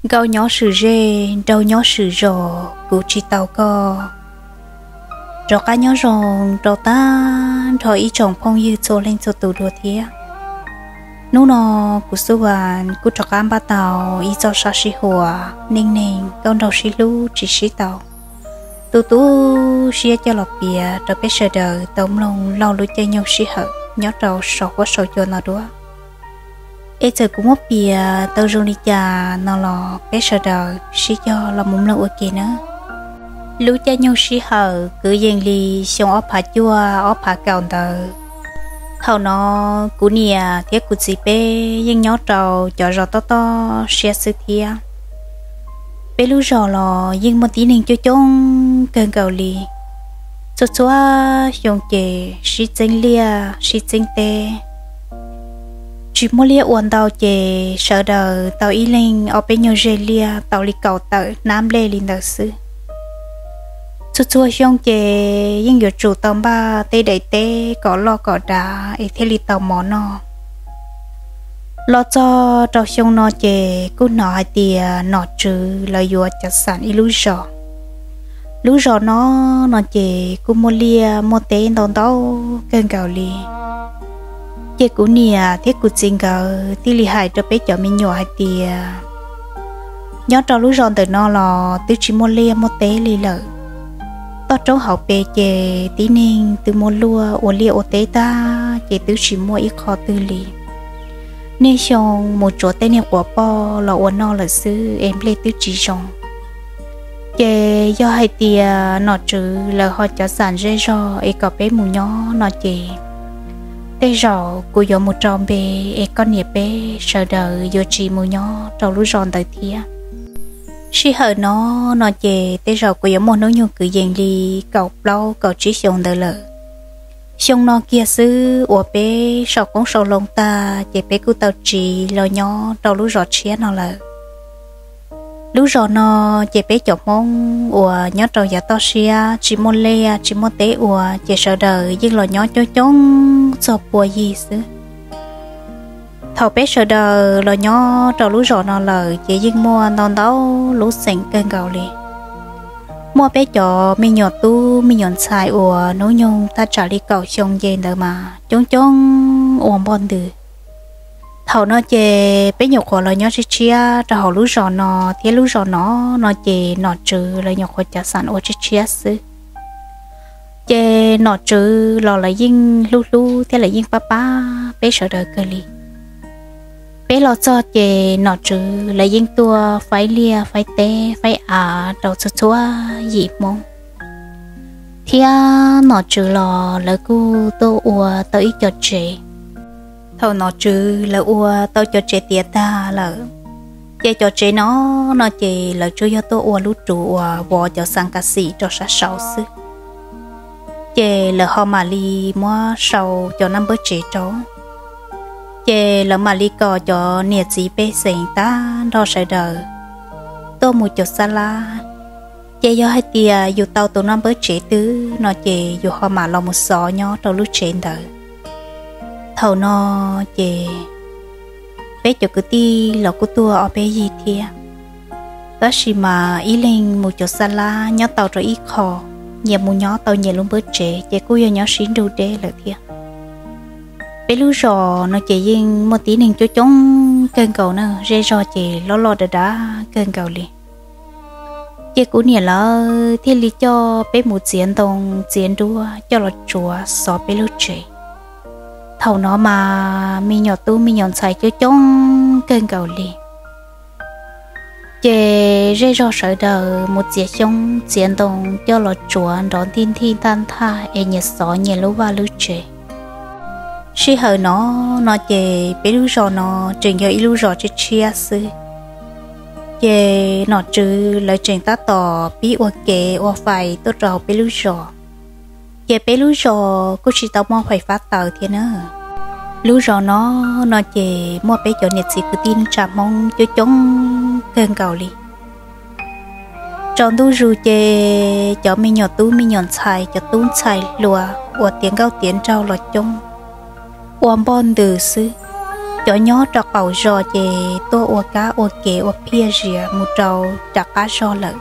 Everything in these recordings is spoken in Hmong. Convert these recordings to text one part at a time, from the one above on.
Nkauj nyob swm zej, nraug nyob swm zos, kuv tsis tau koj. Rov qab nyob zoo rau tag nrho ib tsoom phooj ywg txhua leej txhua tus dua thiab. Hnub no kuv Xub Vas kuj rov qab npaj tau ib txoj sab sib huam neej neeg nkauj nraug sib hlub tsis sib tau, tu tu siab coj los piav rau peb sawv daws tau mloog laug lub caij nyoog sij hawm nyob rau saum huab saum cua no dua. Es txawm kuv muab piav tau zoo li cas no los peb sawv daws sib cog los mus mloog ua ke nawb. Lub caij nyoog sij hawm kwv yees li xyoo ob phav cuaj ob phav kaum ntawd, thaum no kuv niam thiab kuv txiv peb yeej nyob rau cov zos toj toj siab xwb thiab. Peb lub zos los yeej muaj tib neeg coob coob kawg nkaus li. Txhua txhua xyoo ces sib txeeb liaj sib txeeb teb, tsis muaj liaj ua ntau ces sawv daws tau ib leeg ob peb nyuag zej liaj tau li kaum tawm hnab nplej li ntawd xwb. Txhua txhua xyoo ces yeej yuav tsum tau npaj tej daim teb kom loj kom dav es thiaj li tau mov noj. Los txog rau xyoo no ces kuj hnov hais tias nom tswv lawv yuav cov xam ib lub zos. Lub zos no no ces kuj muaj liaj muaj teb ntau ntau kawg nkaus li. Ces kuv niam thiab kuv txiv nkawd thiaj li hais rau peb cov me nyuam hais tias, nyob rau lub zos ntawm no los twb tsis muaj liaj muaj teb li lawm. Toj roob hauv pes ces tib neeg twb muaj luaj ua liaj ua teb tag ces twb tsis muaj ib qho twg li. Niaj xyoo mus tsuav tej niag quav poj los ua noj lawm xwb es nplej twb tsis zoo. Ces yog hais tias nom tswv lawv ho cov xam zej zog es kom peb mus nyob no ces tej zaum kuv yuav mus rau npe es koj niam peb sawv daws yuav tsis mus nyob rau lub zos ntawd thiab. Sij hawm no no ces tej zaum kuv yuav muaj hnub nyoog kwv yees li kaum plaub kaum tsib xyoos ntawd lawm. Xyoo no kiag xwb uas peb sau qoob sau loo tag ces peb kuj tau tsiv los nyob rau lub zos tshiab no lawm. Lub zos no ces peb cov Hmoob uas nyob rau yav toj siab tsis muaj liaj tsis muaj teb ua ces sawv daws yeej los nyob coob coob txog pua yig xwb. Thaum peb sawv daws los nyob rau lub zos no lawm ces yeej muaj ntau ntau lub xeem kawg nkaus li. Muaj peb cov me nyuam tub me nyuam ntxhais uas hnub nyoog thaj tsam li kaum xyoo nce ntawd mas coob coob ua npoj ntws. Thaum no ces peb nyuam qhuav los nyob tshiab tshiab rau hauv lub zos no thiab lub zos no no ces nom tswv lawv nyuam qhuav cov xam ua tshiab tshiab xwb. Ces nom tswv los lawv yeej hlub hlub thiab lawv yeej pab pab peb sawv daws kawg li. Peb los txog ces nom tswv lawv yeej tuaj faib liaj faib teb faib av rau txhua txhua yim Hmoob, thiab nom tswv los lawv kuj tuaj ua tau ib co tsev. Thaum nom tswv lawv ua tau cov tsev tiav tag lawm, ces cov tsev no no ces lawv tsuas yog tuaj ua lub ruv uas vov cov xas kas xim rau sab saud xwb. Ces lawv ho mam li muab sau cov naj npawb tsev rau. Ces lawv mam li kom cov niam txiv pej xeem tag nrho sawv daws tuaj mus cov xab lab. Ces yog hais tias yus tau tus naj npawb tsev twg no ces yus ho mam los mus xov nyob rau lub tsev ntawd. Thaum no ces peb cov kwv tij los kuj tuaj ob peb yig thiab, tab sis mas ib leeg mus cov xab lab nyob tau rau ib qho, nyias mus nyob tau nyias lub npawb tsev ces kuj yog nyob sib nrug deb lawm thiab. Peb lub zos no ces yeej muaj tib neeg coob coob kawg nkaus na, zej zog ces loj loj dav dav kawg nkaus li. Ces kuv niam lawv thiaj li coj peb mus txiav ntoo txiav nruab coj los tsuav xov peb lub tsev. Thaum no mas me nyuam tub me nyuam ntxhais coob coob kawg nkaus li. Ces zej zog sawv daws mus txiav xyoob txiav ntoo coj los tsuav nrov ntij ntij ntaj ntaj es nyias xov nyias lub vaj lub tsev. Sij hawm no no ces peb lub zos no tseem yog ib lub zos tshiab tshiab xwb. Ces nom tswv lawv tseem tab tom pib ua kev ua fais tuaj rau hauv peb lub zos. Ces peb lub zos kuj tsis tau muaj fais fab taws thiab na. Lub zos no no ces muaj peb cov niam txiv kwv tij neej tsa Hmoob coob coob kawg nkaus li. Tsaus ntuj zus ces cov me nyuam tub me nyuam ntxhais, cov tub ntxhais hluas uas tiav nkauj tiav nraug los coob ua npoj ntws xwb. Cov nyob rau qaum zos ces tuaj ua kab ua kev ua phiaj zias mus rau nram qab zog lawm,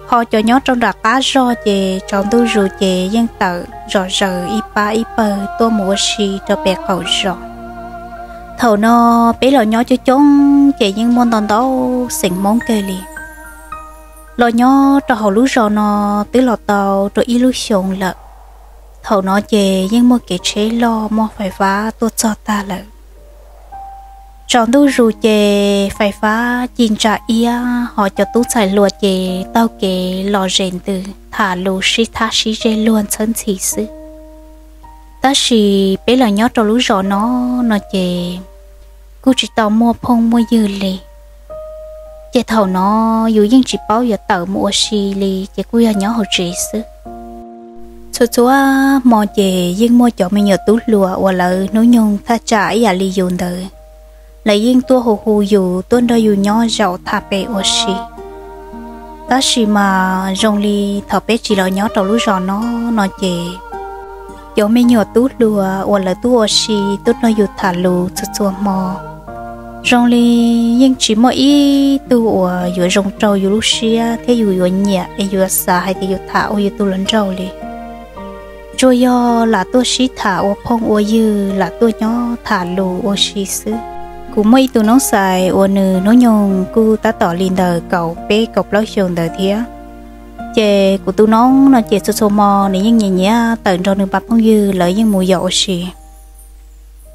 ho cov nyob rau nram qab zog ces tsaus ntuj zus ces yeej tawm zom zaws ib pab ib pawg tuaj mus ua si rau pem qaum zos. Thaum no peb los nyob coob coob ces yeej muaj ntau ntau xeem Hmoob kawg li. Los nyob rau hauv lub zos no twb los tau rau ib lub xyoos lawm. Thaum no ces yeej muaj kev tsheb loj muaj fais fab tuaj txog tag lawm. Tsaus ntuj zus ces fais fab ci ntsa iab ho cov tub ntxhais hluas ces taug kev los zes ntws tham lus sib thab sib zeg luag ntxhawb ntxhi xwb. Tab sis peb los nyob rau lub zos no, no ces kuj tsis tau muaj phooj muaj ywg li. Ces thaum no yus yeej tsis paub yuav tawm mus ua si li ces kuj yog nyob hauv tsev xwb. Txhua txhua hmo ces yeej muaj cov me nyuam tub hluas uas lawv hnub nyoog thaj tsam ib yam li yus ntawd, lawv yeej tuaj hu hu yus tuaj nrog yus nyob zaum tham pem ua si. Tab sis mas zoo li thaum peb tsis los nyob rau lub zos no, no ces cov me nyuam tub hluas uas lawv tuaj ua si tuaj nrog yus tham lus txhua txhua hmo, zoo li yeej tsis muaj ib tug uas yuav zoo raug yus lub siab thiab yus yuav nyiam es yuav xav hais tias yuav tham ua yus tus hluas nraug li. Tsuas yog lam tuaj sib tham ua phooj ua ywg, lam tuaj nyob tham lus ua si xwb. Kuv muaj ib tug noob xais uas nws hnub nyoog kuj tab tom li ntawm kaum peb kaum plaub xyoos ntawd thiab. Ces kuv tus noob no ces txhua txhua hmo nws yeej nyiam nyiam tawm nrog nws pab phooj ywg lawv yeej mus yos ua si.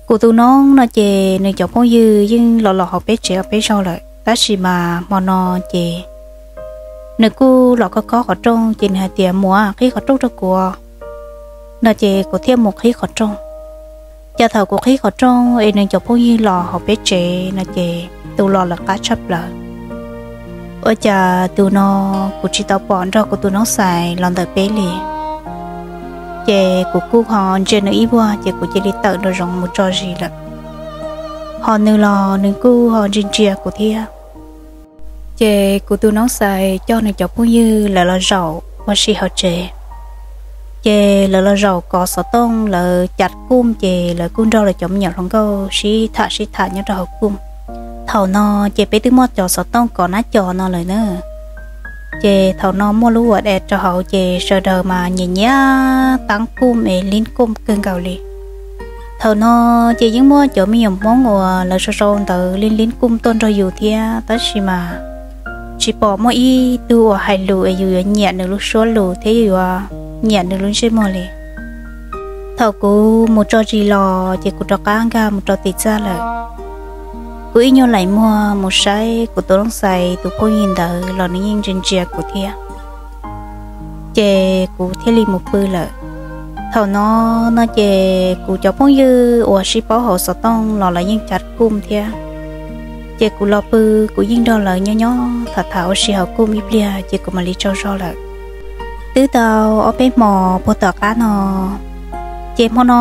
Kuv tus noob no ces nws cov phooj ywg yeej los los hauv peb tsev hauv peb zos lawm, tab sis mas hmo no ces nws kuj los khob khob qhov rooj ces nws hais tias, mus qhib qhov rooj rau kuv no ces kuv thiaj mus qhib qhov rooj. Ces thaum kuv qhib qhov rooj es nws cov phooj ywg los hauv peb tsev no ces tus los lawv qab tshaj plaws. Ua cas tus no kuv tsis tau pom nrog kuv tus noob xais los ntawm peb li. Ces kuv kuj ho ntsia nws ib vuag ces kuv cia li tawm nraum zoov mus tso zis lawm. Ho nws los nws kuj ho ntsia ntsia kuv thiab. Ces kuv tus noob xais coj nws cov phooj ywg lawv los zaum ua si hauv tsev. Ces lawv los zaum kov xov tooj, lawv cav kuj ces lawv kuj nrog lawv cov me nyuam hluas nkauj sib tham sib tham nyob rau hauv kuj. Thaum no ces peb twb muaj cov xov tooj kov nab cov no lawm na. Ces thaum no muaj lub ua dej rau hauv ces sawv daws mas nyiam nyiam tab kuj es lib kuj kawg nkaus li. Thaum no ces yeej muaj cov me nyuam Hmoob uas lawv sau sau ntawv lib lib kuj tuaj nrog yus thiab, tab sis mas tsis pom muaj ib tug uas hais lus es yus yuav nyiam nws lub suab lus thiab yus yuav nyiam nws lub ntsej muag li. Thaum kuv mus tso zis los ces kuv rov qab nkag mus rau tim txaj lawm. Kuv ib nyuag laim muag mus saib kuv tus noob xais tus phooj ywg ntawd los nws yeej ntsia ntsia kuv thiab. Ces kuv thiaj li mus pw lawm. Thaum no, no ces kuv cov phooj ywg uas sib paub hauv xov tooj los lawv yeej cav kuj thiab. Ces kuv los pw, kuv yeej nrog lawv nyob nyob tham tham ua si hauv kuj ib pliag ces kuv mam li tsaug zog lawm. Twb tau ob peb hmos puag tom qab no, ces hmo no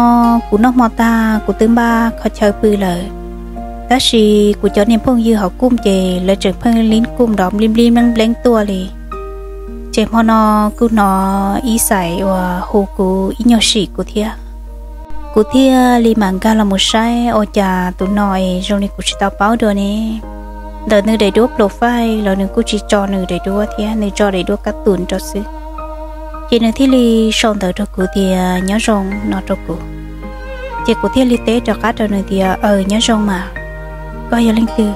kuv noj hmo tag kuv twb npaj kho chaw pw lawm. Tab sis kuv cov niag phooj ywg hauv kuj ces lawv tseem pheej lib kuj nrov nplib nplib npleeb npleeb tuaj li. Ces hmo no kuj hnov ib xais uas hu kuv ib nyuag sim kuv thiab. Kuv thiaj li mam nkag los mus saib ua cas tus no es zoo li kuv tsis tau paub dua ne. Ntawm nws daim duab plaus faij los nws kuj tsis tso nws daim duab thiab, nws tso daim duab kab tus rau xwb. Ces nws thiaj li sau ntawv rau kuv tias nyob zoo no rau kuv. Ces kuv thiaj li teb rov qab rau nws tias aws nyob zoo mas, koj yog leej twg?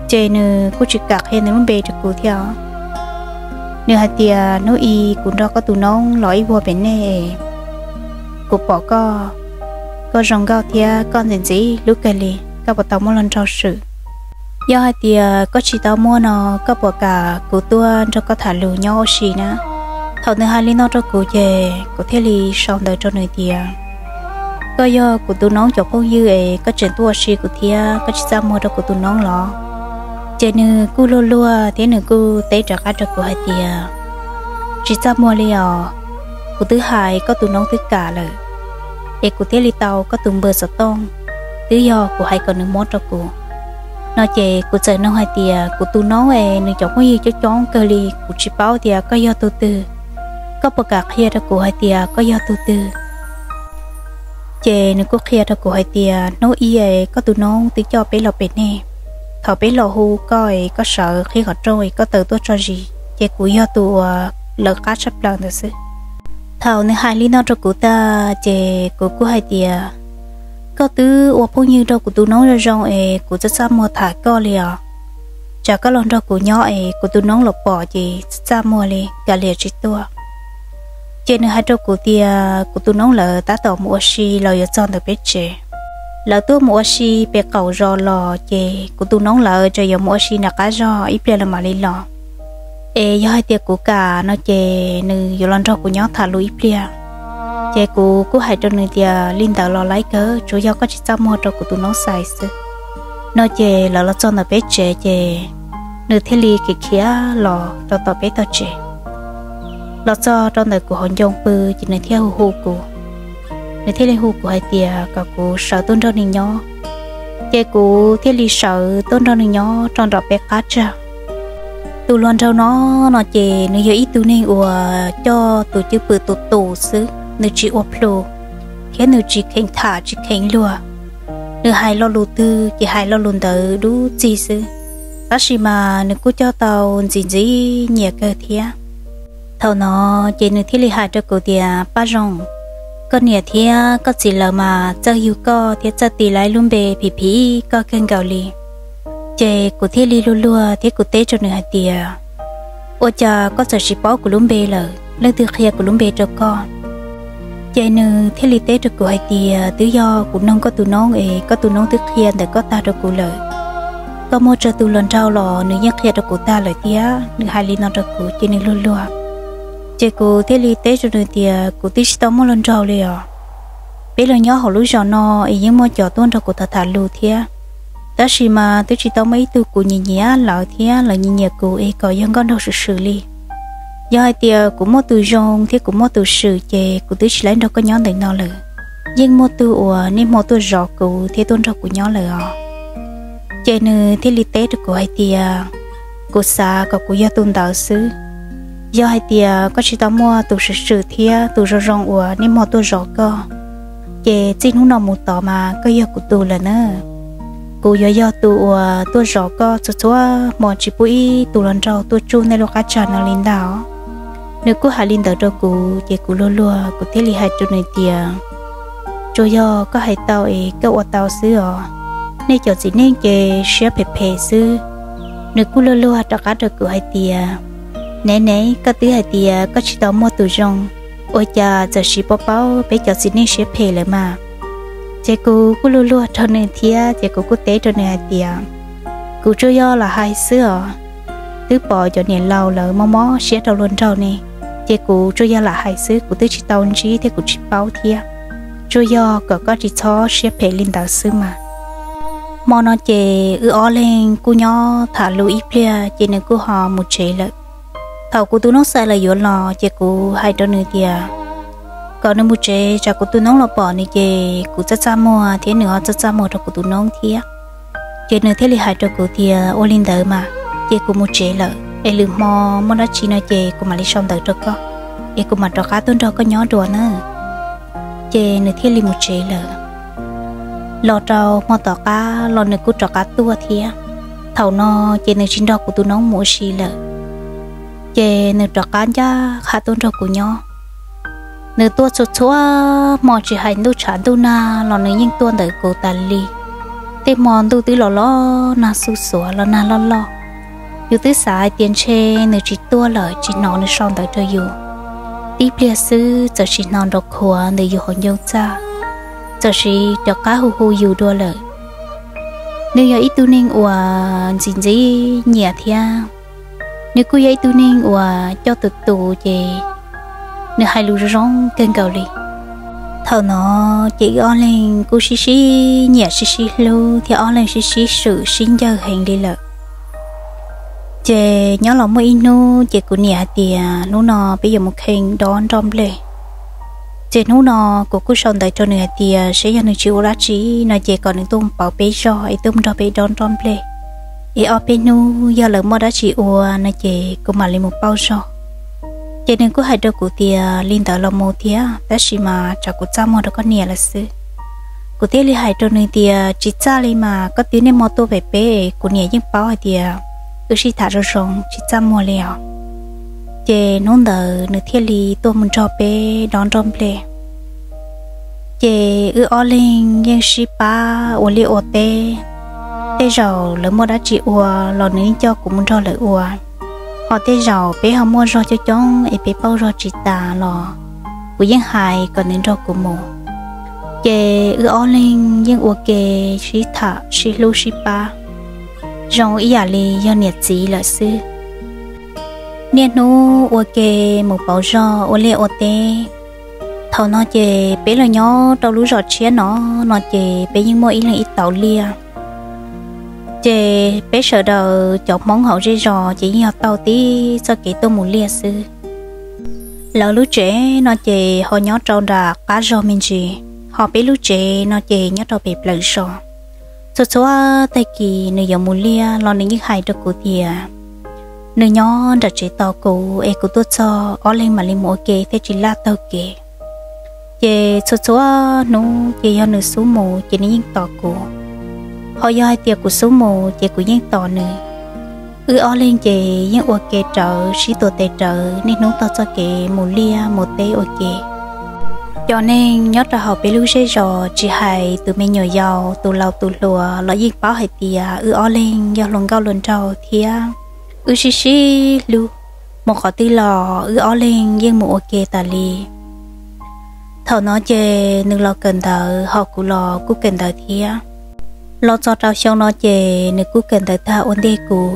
Ces nws kuj tsis kam qhia nws lub npe rau kuv thiab os. Nws hais tias hnub i kuv nrog koj tus noob los ib vuag pem nej, kuv pom koj, koj zoo nkauj thiab koj ntxim ntxim hlub kawg li, koj puas tau muaj hluas nraug swm? Yog hais tias koj tsis tau muaj no, koj puas kam kuv tuaj nrog koj tham lus nyob ua si na? Thaum nws hais li no rau kuv ces kuv thiaj li sau ntawv rau nws tias koj yog kuv tus noob cov phooj ywg es koj tseem tuaj ua si kuv thiab, koj tsis txaj muag rau kuv tus noob los? Ces nws kuj luag luag thiab nws kuj teb rov qab rau kuv hais tias tsis txaj muag li os, kuv twb hais koj tus noob twb kam lawm, es kuv thiaj li tau koj tus npawb xov tooj, twb yog kuv hais kom nws muab rau kuv. No ces kuv txawm nug hais tias kuv tus noob es nws cov phooj ywg coob coob kawg li, kuv tsis paub tias koj yog tus twg, koj puas kam qhia rau kuv hais tias koj yog tus twg? Ces nws kuj qhia rau kuv hais tias hnub ib es koj tus noob twb coj peb los pem nej, thaum peb los hu koj es koj sawv qhib qhov rooj es koj tawm tuaj tso zis ces kuv yog tus uas lawv qab tshaj plaws ntawd xwb. Thaum nws hais li no rau kuv tag ces kuv kuj hais tias koj twb ua phooj ywg rau kuv tus noob zoo zoo es kuv txaj txaj muag tham koj li os. Tsam koj los nrog kuv nyob es kuv tus noob los pom ces txaj txaj muag li kav liam tsis tuaj. Ces nws hais rau kuv tias kuv tus noob lawv tab tom mus ua si los yuav txog ntawm peb tsev. Lawv tuaj mus ua si pem qaum zos los ces kuv tus noob lawv tseem yuav mus ua si nram qab zos ib pliag lawv mam li los. Es yog hais tias kuv kam no ces nws yuav los nrog kuv nyob tham lus ib pliag. Ces kuv kuj hais rau nws tias li ntawd los laib kawg, tsuas yog koj tsis txaj muag rau kuv tus noob Xais xwb. No ces lawv los txog ntawm peb tsev ces nws thiaj li khiav khiav los rau tom peb tog tsev. Los txog rau ntawm kuv hauv ncoo pw ces nws thiaj hu hu kuv. Nws thiaj li hu kuv hais tias kom kuv sawv tuaj nrog nws nyob. Ces kuv thiaj li sawv tuaj nrog nws nyob rau nram peb qab tsag. Tus hluas nraug no, no ces nws yog ib tug neeg uas coj tus cwj pwm tus tus xwb, nws tsis ua plhu, thiab nws tsis kheev tham tsis kheev luag. Nws hais lo lus twg ces hais lo lus ntawd dub txig xwb, tab sis mas nws kuj coj tau ntxim ntxim nyiam kawg thiab. Thaum no ces nws thiaj li hais rau kuv tias Paj Zoo, koj niam thiab koj txiv lawv mas txawj yug koj thiab txawj tis lawv lub npe phim phim koj kawg nkaus li. Ces kuv thiaj li luag luag thiab kuv teb rau nws hais tias ua cas koj txawm tsis paub kuv lub npe lawm, leej twg qhia kuv lub npe rau koj? Ces nws thiaj li teb rau kuv hais tias twb yog kuv noog koj tus noob es koj tus noob twb qhia ntawm koj tag rau kuv lawm. Koj muaj tsawg tus hluas nraug los nws yeej qhia rau kuv tag lawm thiab. Nws hais li no rau kuv ces nws luag luag. Ces kuv thiaj li teb rau nws tias kuv twb tsis tau muaj hluas nraug li os. Peb los nyob hauv lub zos no es yeej muaj cov tuaj nrog kuv tham tham lus thiab, tab sis mas twb tsis tau muaj ib tug kuv nyiam nyiam lawv thiab lawv nyiam nyiam kuv es kom yog nkauj nraug swm swm li. Yog hais tias kuv muaj tus zoo thiab kuv muaj tus swm ces kuv twb tsis laib nrog koj nyob ntawm no lawm. Yeej muaj tug uas niaj hmo tuaj zov kuv thiab tuaj nrog kuv nyob lawm os. Ces nws thiaj li teb rau kuv hais tias kuv xav kom kuv yog tus ntawd xwb. Yog hais tias koj tsis tau muaj tus swm swm thiab tus zoo zoo uas niaj hmo tuaj zov koj, ces txij hnub no mus tod mas koj yog kuv tus lawm na. Kuv yuav yog tus uas tuaj zov koj txhua txhua hmo, tsis pub ib tus hluas nraug tuaj tsuj nej lub qab tsag no li ntag. Nws kuj hais li ntawd rau kuv ces kuv luag luag kuv thiaj li hais rau nws tias tsuas yog koj hais tau es koj ua tau xwb os. Nej cov txiv neej ces siab phem phem xwb. Nws kuj luag luag rov qab rau kuv hais tias nev nev, koj twb hais tias koj tsis tau muaj tus zoo, ua cas txawm siv paub paub peb cov txiv neej siab phem lawm mas. Ces kuv kuj luag luag rau nws thiab ces kuv kuj teb rau nws hais tias kuv tsuas yog lam hais xwb os. Twb pom cov niam laus lawv mob mob siab rau hluas nraug ne, ces kuv tsuas yog lam hais xwb, kuv twb tsis tau ntsib thiab kuv tsis paub thiab. Tsuas yog kom koj tsis txhob siab phem li ntawd xwb mas. Hmo no ces wb ob leeg kuj nyob tham lus ib pliag ces nws kuj ho mus tsev lawm. Thaum kuv tus noob Xais lawv yuav los ces kuv hais rau nws tias kom nws mus tsev, tsam kuv tus noob los pom nws ces kuv txaj txaj muag thiab nws ho txaj txaj muag rau kuv tus noob thiab. Ces nws thiaj li hais rau kuv tias ua li ntawd mas, ces kuv mus tsev lawm es lwm hmo muaj dab tsi no ces kuv mam li sau ntawv rau koj, es kuv mam rov qab tuaj nrog koj nyob dua na. Ces nws thiaj li mus tsev lawm. Los rau hmo tom qab los nws kuj rov qab tuaj thiab. Thaum no ces nws tsis nrog kuv tus noob mus ua si lawm, ces nws rov qab ncaj qha tuaj nrog kuv nyob. Nws tuaj txhua txhua hmo, tsis hais ntuj tshav ntuj nag los nws yeej tuaj ntawm kuv tas li. Tej hmo ntuj twb los los nag xuj xuav los nag loj loj, yus twb xav hais tias ntshe nws tsis tuaj lawm tsis hnov nws sau ntawv rau yus. Tib pliag xwb txawm sim hnov nrov khuav ntawm yus hauv ncoo txaj, txawm sim rov qab hu hu yus dua lawm. Nws yog ib tug neeg uas ntxim ntxim nyiam thiab nws kuj yog ib tug neeg uas coj tus tus ces nws hais lus zoo zoo kawg nkaus li. Thaum no ces wb ob leeg kuj sib sib nyiam sib sib hlub thiab ob leeg sib sib swm sib ncawg heev li lawm. Ces nyob los muaj ib hnub ces kuv niam hais tias hnub no peb yuav mus kheej dob nroj nplej. Ces hnub no kuv kuj sau ntawv rau nws hais tias seb yog nws tsis ua dab tsi no ces kom nws tuaj pauv peb zog es tuaj nrog peb dob nroj nplej, es ob peb hnub yog lawv muaj dab tsi ua no ces kuv mam li mus pauv zog. Ces nws kuj hais rau kuv tias li ntawd los mus thiab, tab sis mas tsam kuv txaj muag rau koj niam lawm xwb. Kuv thiaj li hais rau nws tias, tsis txaj li mas, koj twb niaj hmo tuaj pem peb, kuv niam yeej paub hais tias wb sib tham zoo zoo, tsis txaj muag li os. Ces hnub ntawd nws thiaj li tuaj mus nrog peb dob nroj nplej. Ces wb ob leeg yeej sib pab ua liaj ua teb. Tej zaum lawv muaj dab tsi ua los nws yeej coj kuv mus nrog lawv ua, ho tej zaum peb ho muaj zog coob coob es peb pauj zog tsis tas los kuv yeej hais kom nws nrog kuv mus. Ces wb ob leeg yeej ua ke sib tham sib hlub sib pab, zoo ib yam li yog niam txiv lawm xwb. Niaj hnub ua ke mus pauv zog ua liaj ua teb. Thaum no ces peb los nyob rau lub zos tshiab no, no ces peb yeej muaj ib leeg ib tauv liaj. Ces peb sawv daws cov Hmoob hauv zej zos ces yeej yog tau tib txoj kev tuaj mus liaj xwb. Lawv lub tsev no ces ho nyob rau nram qab zog me ntsis, ho peb lub tsev no ces nyob rau pem plawv zos. Txhua txhua tag kis nws yuav mus liaj los nws yeej hais rau kuv tias nws nyob nram tsev tos kuv es kuv tuaj txog ob leeg mam li mus ua ke thiaj tsis laj taug kev. Ces txhua txhua hnub ces yog nws xub mus ces nws yeej tos kuv, ho yog hais tias kuv xub mus ces kuv yeej tos nws. Wb ob leeg ces yeej ua ke rawv sib tuav tes rawv niaj hnub taug txoj kev mus liaj mus teb ua ke. Cov neeg nyob rau hauv peb lub zej zos tsis hais tus me nyuam yaus tus laus tus hluas los yeej paub hais tias wb ob leeg yog hluas nkauj hluas nraug thiab wb sib sib hlub, mus qhov twg los wb ob leeg yeej mus ua ke tas li. Thaum no ces nws los kawm ntawv ho kuv los kuj kawm ntawv thiab. Los txog rau xyoo no ces nws kuj kawm ntawv tag ua ntej kuv,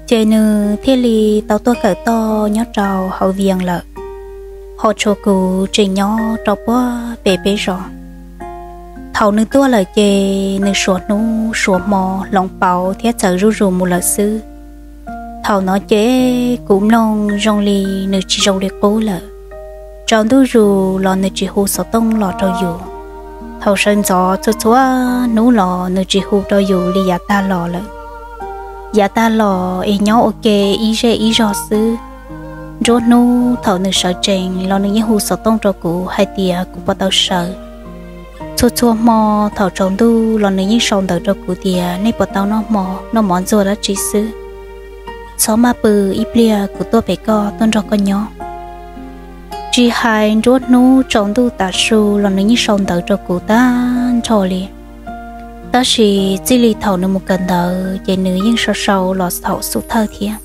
ces nws thiaj li tau tuaj kawm toj nyob rau hauv Vias lawm, ho tshuav kuv tseem nyob rau puag pem peb zos. Thaum nws tuaj lawm ces nws suav hnub suav hmo hloov pauv thiab txawm zuj zus mus lawm xwb. Thaum no ces kuv mloog zoo li nws tsis zoo li qub lawm. Tsaus ntuj zus los nws tsis hu xov tooj los rau yus. Thaum sawv ntxov txhua txhua hnub los nws tsis hu rau yus li yav tag los lawm. Yav tag los es nyob ua ke ib zej ib zog xwb. Nruab hnub thaum nws sawv tsees los nws yeej hu xov tooj rau kuv hais tias kuv puas tau sawv. Txhua txhua hmo thaum tsaus ntuj los nws yeej sau ntawv rau kuv tias nej puas tau noj hmo, noj mov ntxuag dab tsi xwb. Txhob maj pw, ib pliag kuv tuaj pem koj tuaj nrog koj nyob. Tsis hais nruab hnub tsaus ntuj tav su los nws yeej sau ntawv rau kuv tag nrho li. Tab sis txij li thaum nws mus kawm ntawv ces nws yeej sau sau los thaum xub thawj thiab.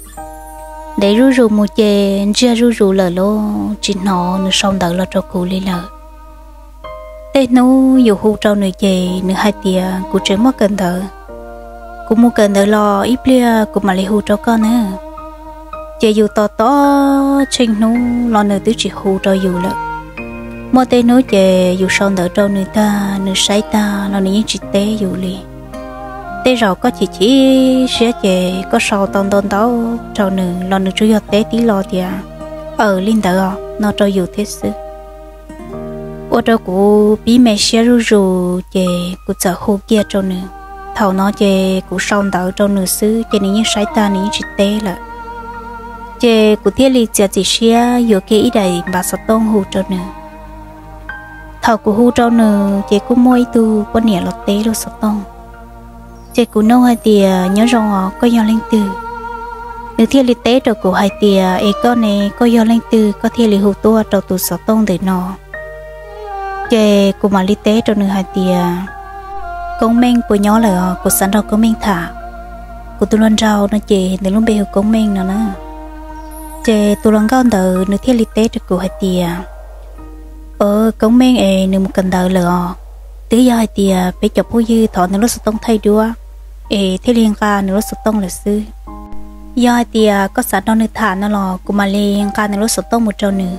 Ntev zuj zus mus ces ntsiag zuj zus lawm los tsis hnov nws sau ntawv los rau kuv li lawm. Tej hnub yus hu rau nws ces nws hais tias kuv tseem muaj kawm ntawv, kuv mus kawm ntawv los ib pliag kuv mam li hu rau koj na. Ces yus tos tos tsheej hnub los nws twb tsis hu rau yus lawm. Muaj tej hnub ces yus sau ntawv rau nws tag, nws saib tag los nws yeej tsis teb yus li. Tej zaum koj chim chim siab ces koj sau tau ntau ntau rau nws los nws tsuas yog teb tib lo tias aws li ntawd os no rau yus thiab xwb. Ua rau kuv pib me siab zuj zus ces kuv txawm hu kiag rau nws. Thaum no ces kuv sau ntawv rau nws xwb ces nws yeej saib tag nws yeej tsis teb lawm. Ces kuv thiaj li txiav txim siab yuav kiag ib daim npav xov tooj hu rau nws. Thaum kuv hu rau nws ces kuj muaj ib tug poj niam los teb lub xov tooj. Ces kuv nug hais tias nyob zoo os, koj yog leej twg? Nws thiaj li teb rau kuv hais tias es koj ne, koj yog leej twg koj thiaj li hu tuaj rau tus xov tooj ntawm no? Ces kuv mam li teb rau nws hais tias Koob Meej puas nyob lawm os, kuv xav nrog Koob Meej tham. Kuv tus hluas nraug no ces nws lub npe hu Koob Meej no na. Ces tus hluas nkauj ntawd nws thiaj li teb rau kuv hais tias Koob Meej es nws mus kawm ntawv lawm os. Twb yog hais tias peb cov phooj ywg thov nws lub xov tooj thaij duab es thiaj li nqa nws lub xov tooj lawm xwb. Yog hais tias koj xav nrog nws tham no los kuv mam li nqa nws lub xov tooj mus rau nws.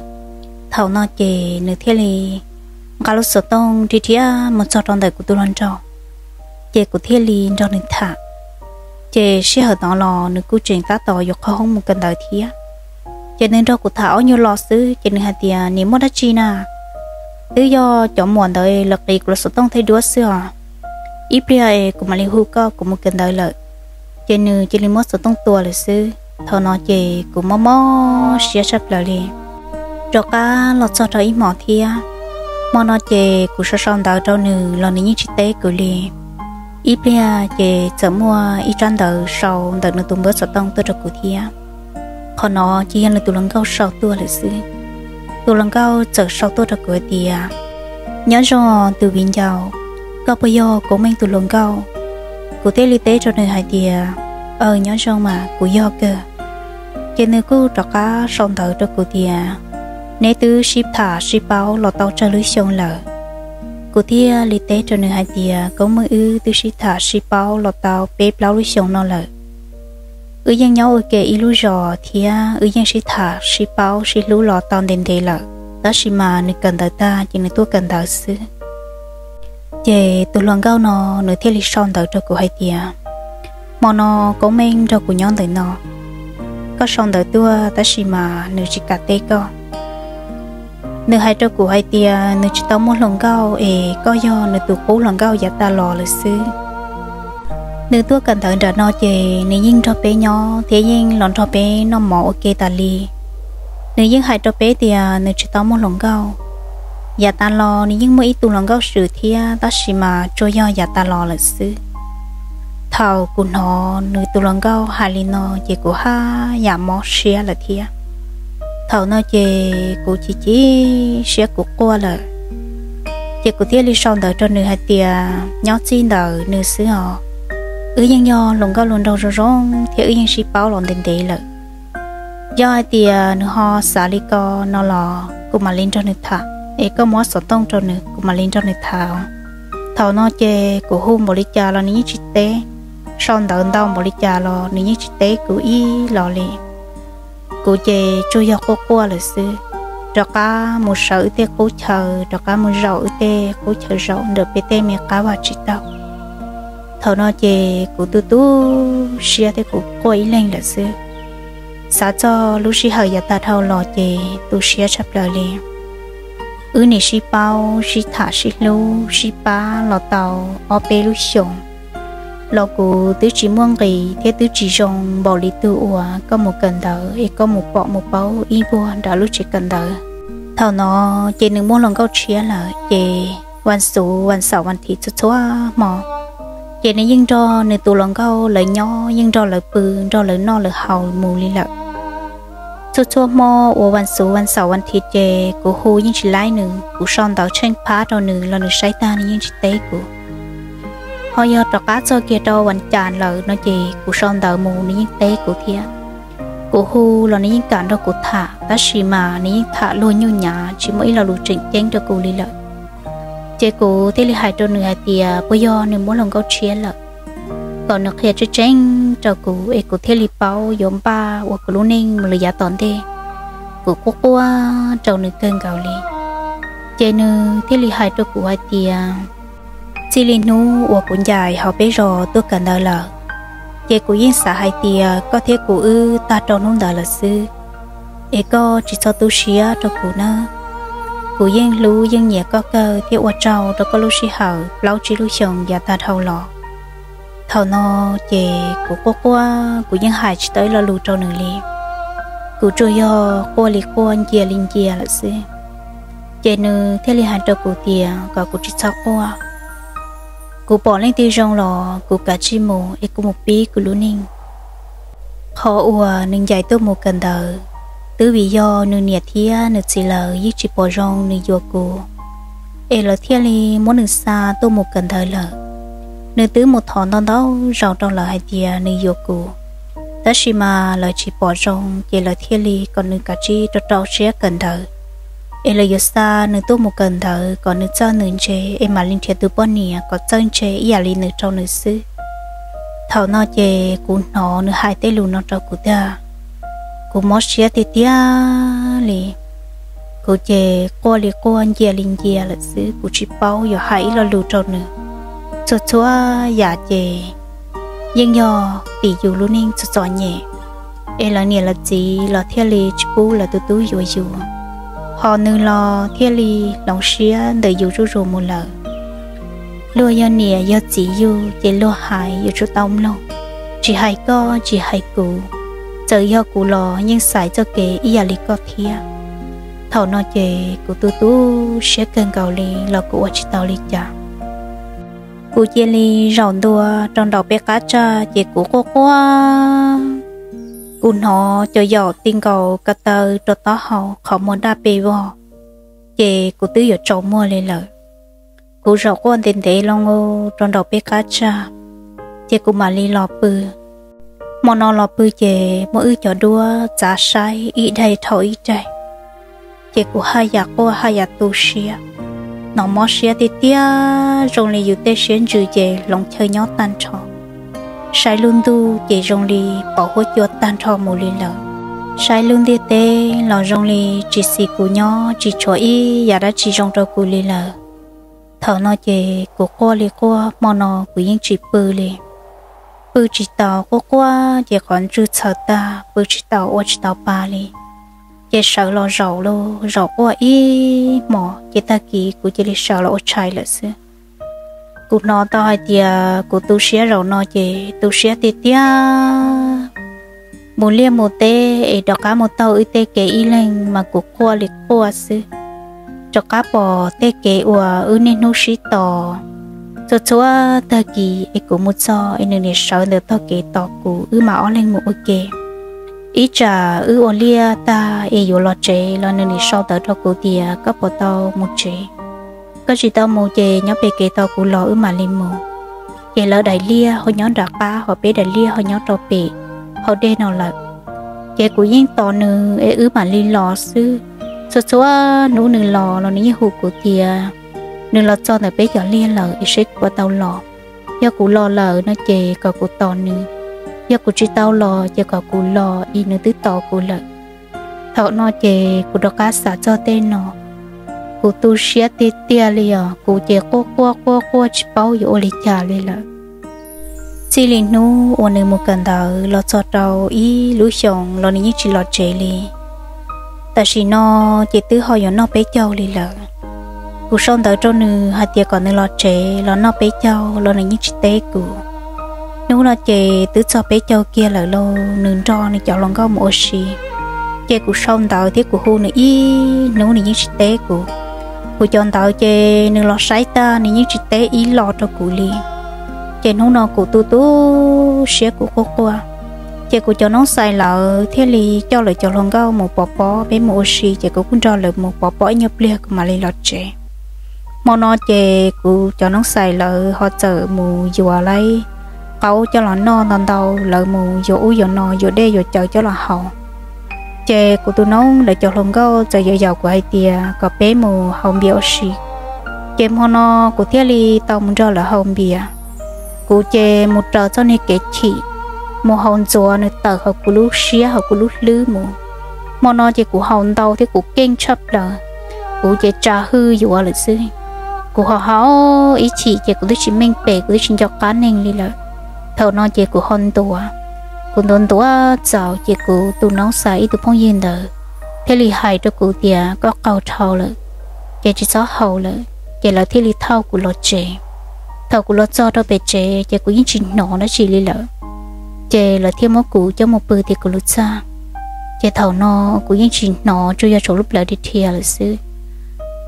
Thaum no ces nws thiaj li nqa lub xov tooj rhiab rhiab mus txog rau ntawm kuv tus hluas nraug, ces kuv thiaj li nrog nws tham. Ces sij hawm no los nws kuj tseem tab tom yuav qhov hoob mus kawm ntawv thiab. Ces nws nrog kuv tham ob nyuag lo xwb ces nws hais tias nim muaj dab tsi na, twb yog cov muam ntawd lawv qiv kuv lub xov tooj thaij duab xwb os. Ib pliag es kuv mam li hu koj, kuv mus kawm ntawv lawm. Ces nws cia li muab xov tooj tua lawm xwb. Thaum no ces kuv mob mob siab tshaj plaws li. Rov qab los txog rau ib hmos thiab, Hmo no ces kuv sau sau ntawv rau nws los nws yeej tsis teb kuv li. Ib pliag ces txawm muaj ib tsab ntawv sau ntawm nws tus npawb xov tooj tuaj rau kuv thiab. Qhov no ces yog nws tus hluas nkauj sau tuaj lawm xwb. Tus hluas nkauj txawm sau tuaj rau kuv hais tias, nyob zoo tus viv ncaus, koj puas yog Koob Meej tus hluas nkauj? Kuv thiaj li teb rau nws hais tias, aw, nyob zoo mas, kuv yog kawg. Ces nws kuj rov qab sau ntawv rau kuv tias, neb twb sib tham sib paub los tau tsawg lub xyoo lawm? Kuv thiaj li teb rau nws hais tias, Koob Meej, wb twb sib tham sib paub los tau peb plaub lub xyoo no lawm. Wb yeej nyob ua ke ib lub zos thiab wb yeej sib tham sib paub sib hlub los tau ntev ntev lawm, tab sis mas nws kawm ntawv tag ces nws tuaj kawm ntawv xwb. Ces tus hluas nkauj no nws thiaj li sau ntawv rau kuv hais tias, hmo no Koob Meej nrog kuv nyob ntawm no, koj sau ntawv tuaj tab sis mas nws tsis kam teb koj. Nws hais rau kuv hais tias nws tsis tau muaj hluas nkauj es koj yog nws tus qub hluas nkauj yav tas los lawm xwb. Nws tuaj kawm ntawv nram no ces nws yeej nrog peb nyob thiab yeej los nrog peb noj mov ua ke tas li. Nws yeej hais rau peb tias nws tsis tau muaj hluas nkauj. Yav tas los nws yeej muaj ib tug hluas nkauj swm thiab, tab sis mas tsuas yog yav tas los lawm xwb. Thaum kuv hnov nws tus hluas nkauj hais li no ces kuv haj yam mob siab lawm thiab. Thaum no ces kuv chim chim siab, kuv quaj lawm. Ces kuv thiaj li sau ntawv rau nws hais tias, nyob txij ntawm nws xwb os, wb yeej yog hluas nkauj hluas nraug zoo zoo thiab wb yeej sib paub los ntev ntev lawm. Yog hais tias nws ho xav li ko no los kuv mam li nrog nws tham, es koj muab xov tooj rau nws, kuv mam li nrog nws tham. Thaum no ces kuv hu npaum li cas los nws yeej tsis teb, sau ntawv ntau npaum li cas los nws yeej tsis teb kuv ib los li. Kuv ces tsuas yog quaj quaj lawm xwb, rov qab mus sawv wb tej qub chaw, rov qab mus zaum wb tej qub chaw zaum ntawm peb tej me qab vaj tsib taug. Thaum no ces kuv tu tu siab thiab kuv quaj ib leeg lawm xwb. Xav txog lub sij hawm yav tag dhau los ces tu siab tshaj plaws li. Wb nim sib paub sib tham sib hlub sib pab los tau ob peb lub xyoos los kuv twb tsis muaj nqis thiab twb tsis zoo npaum li tug uas koj mus kawm ntawv es koj mus pom mus paub ib vuag nram lub tsev kawm ntawv. Thaum no ces nws muaj hluas nkauj tshiab lawm ces vas xuv vas xaum vas thiv txhua txhua hmo ces nws yeej nrog nws tus hluas nkauj lawv nyob, yeej nrog lawv pw, nrog lawv noj lawv haus mus li lawm. Txhua txhua hmo uas vas xuv vas xaum vas thiv ces kuv hu yeej tsis laib nws, kuv sau ntawv tsheej phab rau nws los nws saib tag nws yeej tsis teb kuv. Ho yog rov qab txog kiag rau vas cas lawm no ces kuv sau ntawv mus nws yeej teb kuv thiab. Kuv hu los nws yeej kam nrog kuv tham, tab sis mas nws yeej tham luag nyuj nyav tsis muaj ib lo lus tseem ceeb rau kuv li lawm. Ces kuv thiaj li hais rau nws hais tias puas yog nws muab hluas nkauj tshiab lawm, kom nws qhia tseeb tseeb rau kuv es kuv thiaj li paub yuav npaj ua kuv lub neej mus lawm yav tom ntej. Kuv quaj quaj rau nws kawg nkaus li. Ces nws thiaj li hais rau kuv hais tias, txij li hnub uas kuv ncaim hauv peb zos tuaj kawm ntawv lawm, ces kuv yeej xav hais tias koj thiab kuv wb tag rau hnub ntawd lawm xwb, es koj tsis txhob tu siab rau kuv nawb. Kuv yeej hlub yeej nyiam koj kawg thiab ua tsaug rau koj lub sij hawm plaub tsib lub xyoos yav tag dhau los. Thaum no ces kuv quaj quaj, kuv yeej hais tsis tau ib lo lus rau nws li. Kuv tsuas yog quaj li quaj, ncia li ncia lawm xwb. Ces nws thiaj li hais rau kuv tias kom kuv tsis txhob quaj. Kuv pom leej twg zoo los kuv kav tsij mus es kuv mus pib kuv lub neej. Qhov uas nws ncaim tuaj mus kawm ntawv, twb vim yog nws niam thiab nws txiv lawv yeej tsis pom zoo nws yuav kuv, es lawv thiaj li muab nws xa tuaj mus kawm ntawv lawm. Nws twb mus thov ntau ntau zaus rau lawv hais tias nws yuav kuv, tab sis mas lawv tsis pom zoo ces lawv thiaj li kom nws kav tsij rau rau siab kawm ntawv, es lawv yuav xa nws tuaj mus kawm ntawv kom nws txawj nws ntse es mam li nrhiav tus poj niam kom txawj ntse ib yam li nws rau nws xwb. Thaum no ces kuv hnov nws hais tej lus no rau kuv tag, kuv mob siab tiag tiag li. Kuv ces quaj li quaj, ncia li ncia lawm xwb, kuv tsis paub yuav hais ib lo lus rau nws. Txhua txhua yam ces yeej yog tim yus lub neej txom txom nyem, es lawv niam lawv txiv los thiaj li tsis pub lawv tus tub yuav yus, ho nws los thiaj li hloov siab ntawm yus zuj zus mus lawm. Luag yog niam yog txiv yus ces luag hais yus tsuas tau mloog, tsis hais koj tsis hais kuv, txawm yog kuv los yeej xaiv txoj kev ib yam li koj thiab. Thaum no ces kuv tu tu siab kawg nkaus li los kuv ua tsis tau li cas. Kuv cia li zaum ntua rau nraum peb qab tsag ces kuv quaj quaj. Kuv hnov cov yaum ti nkaus ko taw rau taub hau qhov muag daj pes vog, ces kuv twb yuav tsaus muag li lawm. Kuv zaum quaj ntev ntev loo rau nraum peb qab tsag, ces kuv mam li los pw. Hmo no los pw ces muab wb cov duab txav saib ib daim dhau ib daim, ces kuv haj yam quaj haj yam tu siab, hnov mob siab tiag tiag, zoo li yus tej siab ntsws ces hloov chaw nyob tag nrho. Saib lub ntuj ces zoo li pom huab cua tag nrho mus li lawm. Saib lub ntiaj teb los zoo li tsis xis kuv nyob, tsis tshuav ib yam dab tsi zoo rau kuv li lawm. Thaum no ces kuv quaj li quaj, hmo no kuv yeej tsis pw li. Pw tsis tau, quaj quaj ces qhov ntswg txhaws tag, pw tsis tau ua tsis tau pa li. Ces sawv los zaum lauj, zaum quaj ib hmos ces tag kis kuv cia li sawv los ua tshais lawm xwb. Kuv hnov tau hais tias kuv tu siab zaum no ces tu siab tiag tiag. Mus liaj mus teb es rov qab mus taug wb tej kev ib leeg mas kuv quaj li quaj xwb. Rov qab pom tej kev uas wb niaj hnub sib tos, txhua txhua tag kis es kuv mus txog es nws niam sawv ntawm tog kev tos kuv, wb mam ob leeg mus ua ke. Ib tsam wb ua liaj tag es yuav los tsev los nws niam sau ntawv rau kuv tias koj puas tau mus tsev, koj tsis tau mus ces nyob pem kev tos kuv los wb mam li mus. Ces lawv daim liaj ho nyob nram qab, ho peb daim liaj ho nyob rau pem hauv dej no lawm. Ces kuv yeej tos nws es wb mam li los xwb. Txhua txhua hnub nws los los nws yeej hu kuv tias nws los txog ntawm peb cov liaj lawm es seb kuv puas tau los. Yog kuv los lawm no ces kom kuv tos nws, yog kuv tsis tau los ces kom kuv los es nws twb tos kuv lawm. Thaum no ces kuv rov qab xav txog tej no, kuv tu siab tiag tiag li os, kuv ces quaj quaj quaj quaj tsis paub yuav ua li cas li lawm. Txij li hnub uas nws mus kawm ntawv los txog rau ib lub xyoos los nws yeej tsis los tsev li. Tam sim no ces twb ho yuav noj peb caug li lawm. Kuv sau ntawv rau nws hais tias kom nws los tsev los noj peb caug los nws yeej tsis teb kuv. Hnub no ces twb txog peb caug kiag lawm los nws nrog nws cov hluas nkauj mus ua si. Ces kuv sau ntawv thiab kuv hu nws ib hnub nws yeej tsis teb kuv. Kuv cov ntawv ces nws los saib tag nws yeej tsis teb ib los rau kuv li. Ces hnub no kuv tu tu siab kuv quaj quaj, ces kuv cov noob xais lawv thiaj li coj lawv cov hluas nkauj mus pov pob, peb mus ua si ces kuv kuj nrog lawv mus pov pob ib nyuag pliag kuv mam li los tsev. Hmo no ces kuv cov noob xais lawv ho txawm mus yuav laib qaub coj los noj ntau ntau, lawv mus yuav ub yuav no, yuav dej yuav cawv coj los haus. Ces kuv tus noob lawv cov hluas nkauj txawm yaum yaum kuv hais tias kom peb mus haus npias ua si. Ces hmo no kuv thiaj li tau mus nrog lawv haus npias. Kuv ces mus raws txoj niag kev chim, mus haus ntxuav nws tawm hauv kuv lub siab hauv kuv lub hlwb mus. Hmo no ces kuv haus ntau thiab kuv keej tshaj plaws, kuv ces tsa hwj yuav lawm xwb. Kuv ho haus ib chim ces kuv twb tsis meej pem, kuv twb tsis nco qab neeg li lawm. Thaum no ces kuv ho ntuav, kuv ntuav ntuav txaus ces kuv tus noob xais ib tug phooj ywg ntawd thiaj li hais rau kuv tias koj qaug dhau lawm, ces tsis txhob haus lawm. Ces lawv thiaj li thauj kuv los tsev. Thaum kuv los txog rau pem tsev ces kuv yeej tsis hnov dab tsi li lawm. Ces lawv thiaj muab kuv coj mus pw tim kuv lub txaj. Ces thaum no kuv yeej tsis hnov, tsuas yog tshuav lub plawv dhia dhia lawm xwb.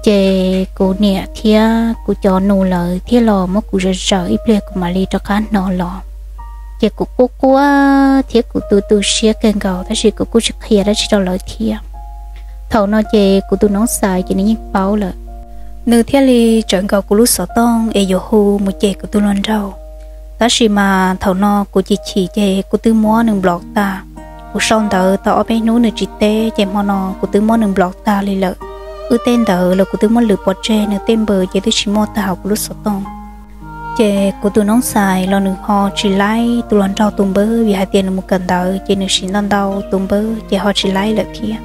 Ces kuv niam thiab kuv cov nus lawv thiaj los muab kuv zaws zaws ib pliag kuv mam li rov qab hnov los. Ces kuv quaj quaj thiab kuv tu tu siab kawg nkaus tab sis kuv kuj tsis qhia dab tsi rau lawv thiab. Thaum no ces kuv tus noob xais ces nws yeej paub lawm, nws thiaj li tsawv nkaus kuv lub xov tooj es yuav hu mus cem kuv tus hluas nraug. Tab sis mas thaum no kuv chim chim ces kuv twb muab nws block tag. Kuv sau ntawv tau ob peb hnub nws tsis teb ces hmo no kuv twb muab nws block tag li lawm. Wb tej ntawv los kuv twb muab lwv pov tseg, nws tej npawb ces twb tsis muaj tag hauv kuv lub xov tooj. Ces kuv tus noob xais los nws ho tsis laib tus hluas nraug tus npawb vim hais tias nws mus kawm ntawv ces nws siv ntau ntau tus npawb ces ho tsis laib lawm thiab.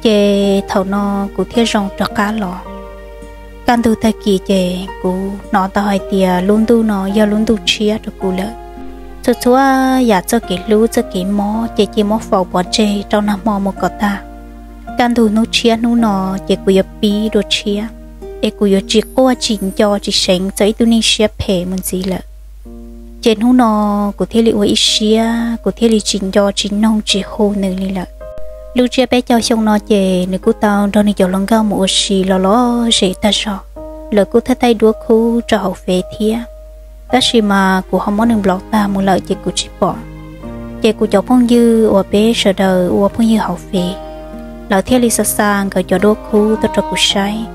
Ces thaum no kuv thiaj zoo rov qab los. Kaj ntug tag kis ces kuv hnov tau hais tias lub ntuj no yog lub ntuj tshiab rau kuv lawm. Txhua txhua yam txoj kev hlub txoj kev mob ces cia muab faus pov tseg rau nag hmo mus kom tag. Kaj ntug hnub tshiab hnub no ces kuv yuav pib dua tshiab, es kuv yuav tsis quaj tsis nco tsis seev txog ib tug neeg siab phem mus ntxiv lawm. Ces hnub no kuv thiaj li ua ib siab, kuv thiaj li tsis nco tsis noog tsis hu nws li lawm. Lub tsiab peb caug xyoo no ces nws kuj tau nrog nws cov hluas nkauj mus ua si los lom zem tag zog. Lawv kuj thaij thaij duab khub rau hauv Fev thiab, tab sis mas kuv ho muab nws nplos tag mus lawm ces kuv tsis pom. Ces kuv cov phooj ywg uas peb sawv daws ua phooj ywg hauv Fev, lawv thiaj li xa xa nkawd cov duab khub tuaj rau kuv saib.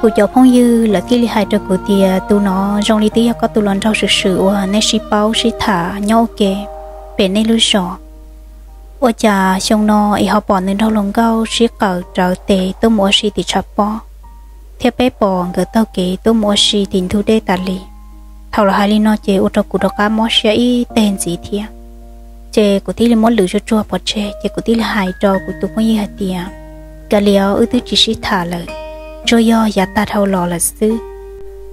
Kuv cov phooj ywg lawv thiaj li hais rau kuv tias, tus no zoo li twb yog koj tus hluas nraug swm swm uas nej sib paub sib tham nyob ua ke pem nej lub zos. Ua cas xyoo no es ho pom nws nrog hluas nkauj sib qawm rawv tes tuaj mus ua si tim tshav pob, thiab peb pom nkawd taug kev tuaj mus ua si tim ntug dej tas li. Thaum lawv hais li no ces ua rau kuv rov qab mob siab ib teg ntxiv thiab. Ces kuv thiaj li muab lwm tsuag tsuag pov tseg, ces kuv thiaj li hais rau kuv tus phooj ywg hais tias, kav liam, wb twb tsis sib tham lawm, tsuas yog yav tag dhau los lawm xwb.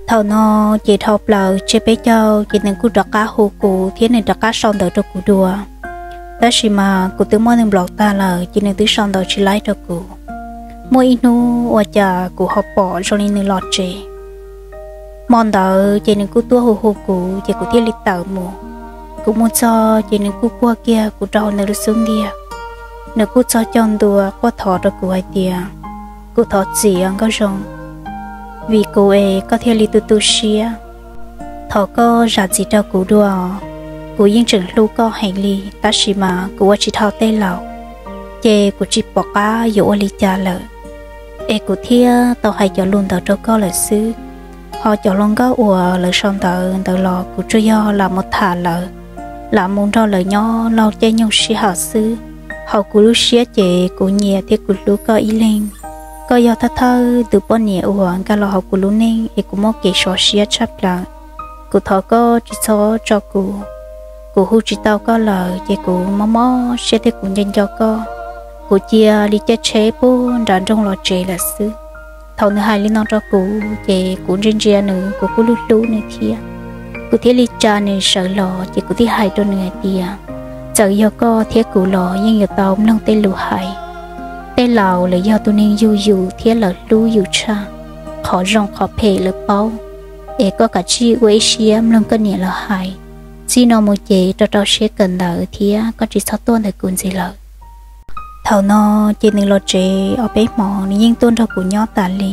Thaum no ces dhau plaws tsiab peb caug ces nws kuj rov qab hu kuv thiab nws rov qab sau ntawv rau kuv dua. Tab sis mas kuv twb muab nws nplos tag lawm ces nws twb sau ntawv tsis laib rau kuv. Muaj ib hnub ua cas kuv ho pom zoo li nws los tsev. Hmo ntawd ces nws kuj tuaj hu hu kuv ces kuv thiaj li tawm mus. Kuv mus txog ces nws kuj puag kiag kuv rau hauv nws lub xub ntiag. Nws kuj txog caug ntua quaj thov rau kuv hais tias, kuv thov txim os Nkauj Zoo, vim kuv es koj thiaj li tu tu siab. Thov koj zam txim rau kuv dua. Kuv yeej tseem hlub koj heev li, tab sis mas kuv ua tsis dhau tej laus, ces kuv tsis pom qab yuav ua li cas lawm, es kuv thiaj tau hais cov lus ntawd rau koj lawm xwb. Ho cov hluas nkauj uas lawv sau ntawv ntawd los kuv tsuas yog lam mus tham lawv, lam mus nrog lawv nyob laug caij nyoog sij hawm xwb. Hauv kuv lub siab ces kuv nyiam thiab kuv hlub koj ib leeg. Koj yog thawj thawj tus poj niam uas nkag los hauv kuv lub neej es kuv muaj kev sov siab tshaj plaws. Kuv thov koj tsis txhob tso kuv. Kuv hu tsis tau koj lawm ces kuv mob mob siab thiab kuv nco nco koj. Kuv cia li caij tsheb puag nram nroog los tsev lawm xwb. Thaum nws hais li no rau kuv ces kuv ntsia ntsia nws, kuv kuj hlub hlub nws thiab. Kuv thiaj li tsa nws sawv los ces kuv thiaj hais rau nws hais tias, txawm yog koj thiab kuv los yeej yuav tau mloog tej lus hais. Tej laus lawv yog tus neeg yug yus thiab lawv hlub yus tshaj qhov zoo qhov phem lawv paub. Es koj kav tsij ua ib siab mloog koj niam lawv hais. Txij no mus ces rau rau siab kawm ntawv thiab koj tsis txhob tuaj ntawm kuv ntxiv lawm. Thaum no ces nws los tsev ob peb hmo nws yeej tuaj nrog kuv nyob tas li.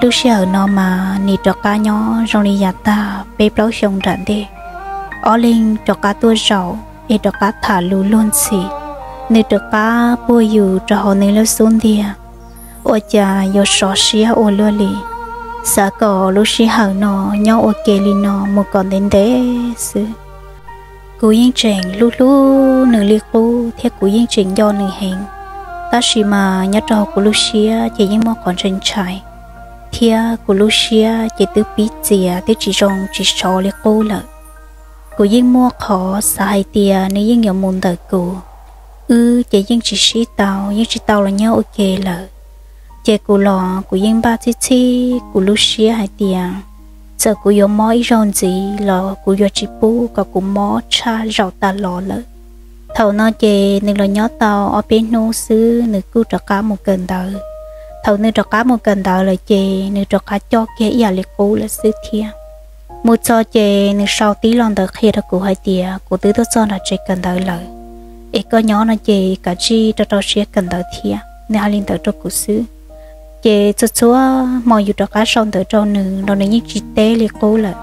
Lub sij hawm no mas nws rov qab nyob zoo li yav tag peb plaub xyoo nram ntej. Ob leeg rov qab tuaj zaum es rov qab tham lus luag ntxhi. Nws rov qab puag yus rau hauv nws lub xub ntiag. Ua cas yuav sov siab ua luaj li. Xav kom lub sij hawm no nyob ua ke li no mus kom ntev ntev xwb. Kuv yeej tseem hlub hlub nws li qub thiab kuv yeej tseem nco nws heev. Tab sis mas nyob rau hauv kuv lub siab ces yeej muaj qhov ntshai ntshai, thiab kuv lub siab ces twb pib txias twb tsis zoo tsis sov li qub lawm. Kuv yeej muaj qhov xav hais tias nws yeej yuav mus ntawm kuv. Wb ces yeej tsis sib tau, yeej tsis tau los nyob ua ke lawm. Ces kuv los kuv yeej npaj txhib txhib kuv lub siab hais tias, txawm kuv yuav mob ib zaug ntxiv los kuv yuav tsis pub kom kuv mob tshaj zaum tas los lawm. Thaum no ces nws los nyob tau ob peb hnub xwb nws kuj rov qab mus kawm ntawv. Thaum nws rov qab mus kawm ntawv lawm ces nws rov qab coj kiag ib yam li qub lawm xwb thiab. Mus txog ces nws sau tib lo ntawv qhia rau kuv hais tias, kuv twb tuaj txog nram tsev kawm ntawv lawm, es koj nyob no ces kav tsij rau rau siab kawm ntawv thiab. Nws hais li ntawd rau kuv xwb. Ces txhua txhua hmo yus rov qab sau ntawv rau nws los nws yeej tsis teb li qub lawm.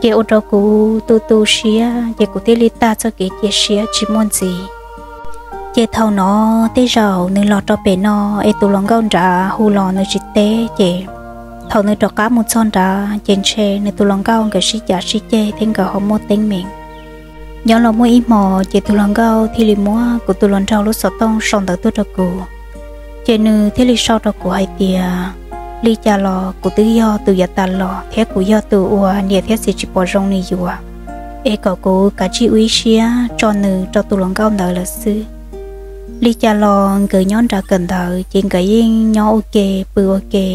Ces ua rau kuv tu tu siab ces kuv thiaj li tag txoj kev cia siab tsis muaj ntxiv. Ces thaum no tej zaum nws los rau pem no es tus hluas nkauj nrad hu los nws tsis teb ces thaum nws rov qab mus txog nrad ces ntshe nws tus hluas nkauj nkawd sib cav sib ceg thiab nkawd ho muaj teeb meem. Nyob los muaj ib hmo ces tus hluas nkauj thiaj li muab kuv tus hluas nraug lub xov tooj sau ntawv tuaj rau kuv. Ces nws thiaj li sau rau kuv hais tias, li cas los kuv twb yog tus yav tas los thiab kuv yog tus uas niam thiab txiv tsis pom zoo nws yuav, es kom kuv kav tsij ua ib siab tso nws rau tus hluas nkauj ntawd lawm xwb. Li cas los nkawd nyob nrad kawm ntawv ces nkawd yeej nyob ua ke pw ua ke,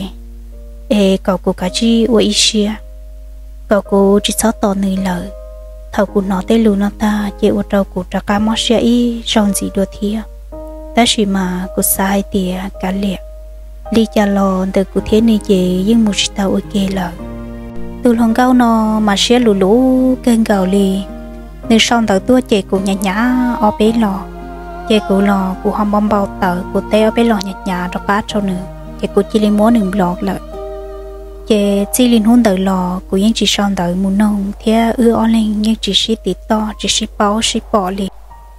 es kom kuv kav tsij ua ib siab, kom kuv tsis txhob tos nws lawm. Thaum kuv hnov tej lus no tag ces ua rau kuv rov qab mob siab ib zaug ntxiv dua thiab. Tab sis mas kuv xav hais tias kav liam, li cas los ntawm kuv thiab nws ces yeej mus tsis tau ua ke lawm. Tus hluas nkauj no mas siab luv luv kawg nkaus li, nws sau ntawv tuaj ces kuv hnyav hnyav ob peb los. Ces kuv los kuv ho npau npau taws, kuv teb ob peb los hnyav hnyav rov qab rau nws, ces kuv cia li muab nws block lawm. Ces txij li hnub ntawd los kuv yeej tsis sau ntawv mus noog thiab wb ob leeg yeej tsis sib tiv toj tsis sib paub sib pom li.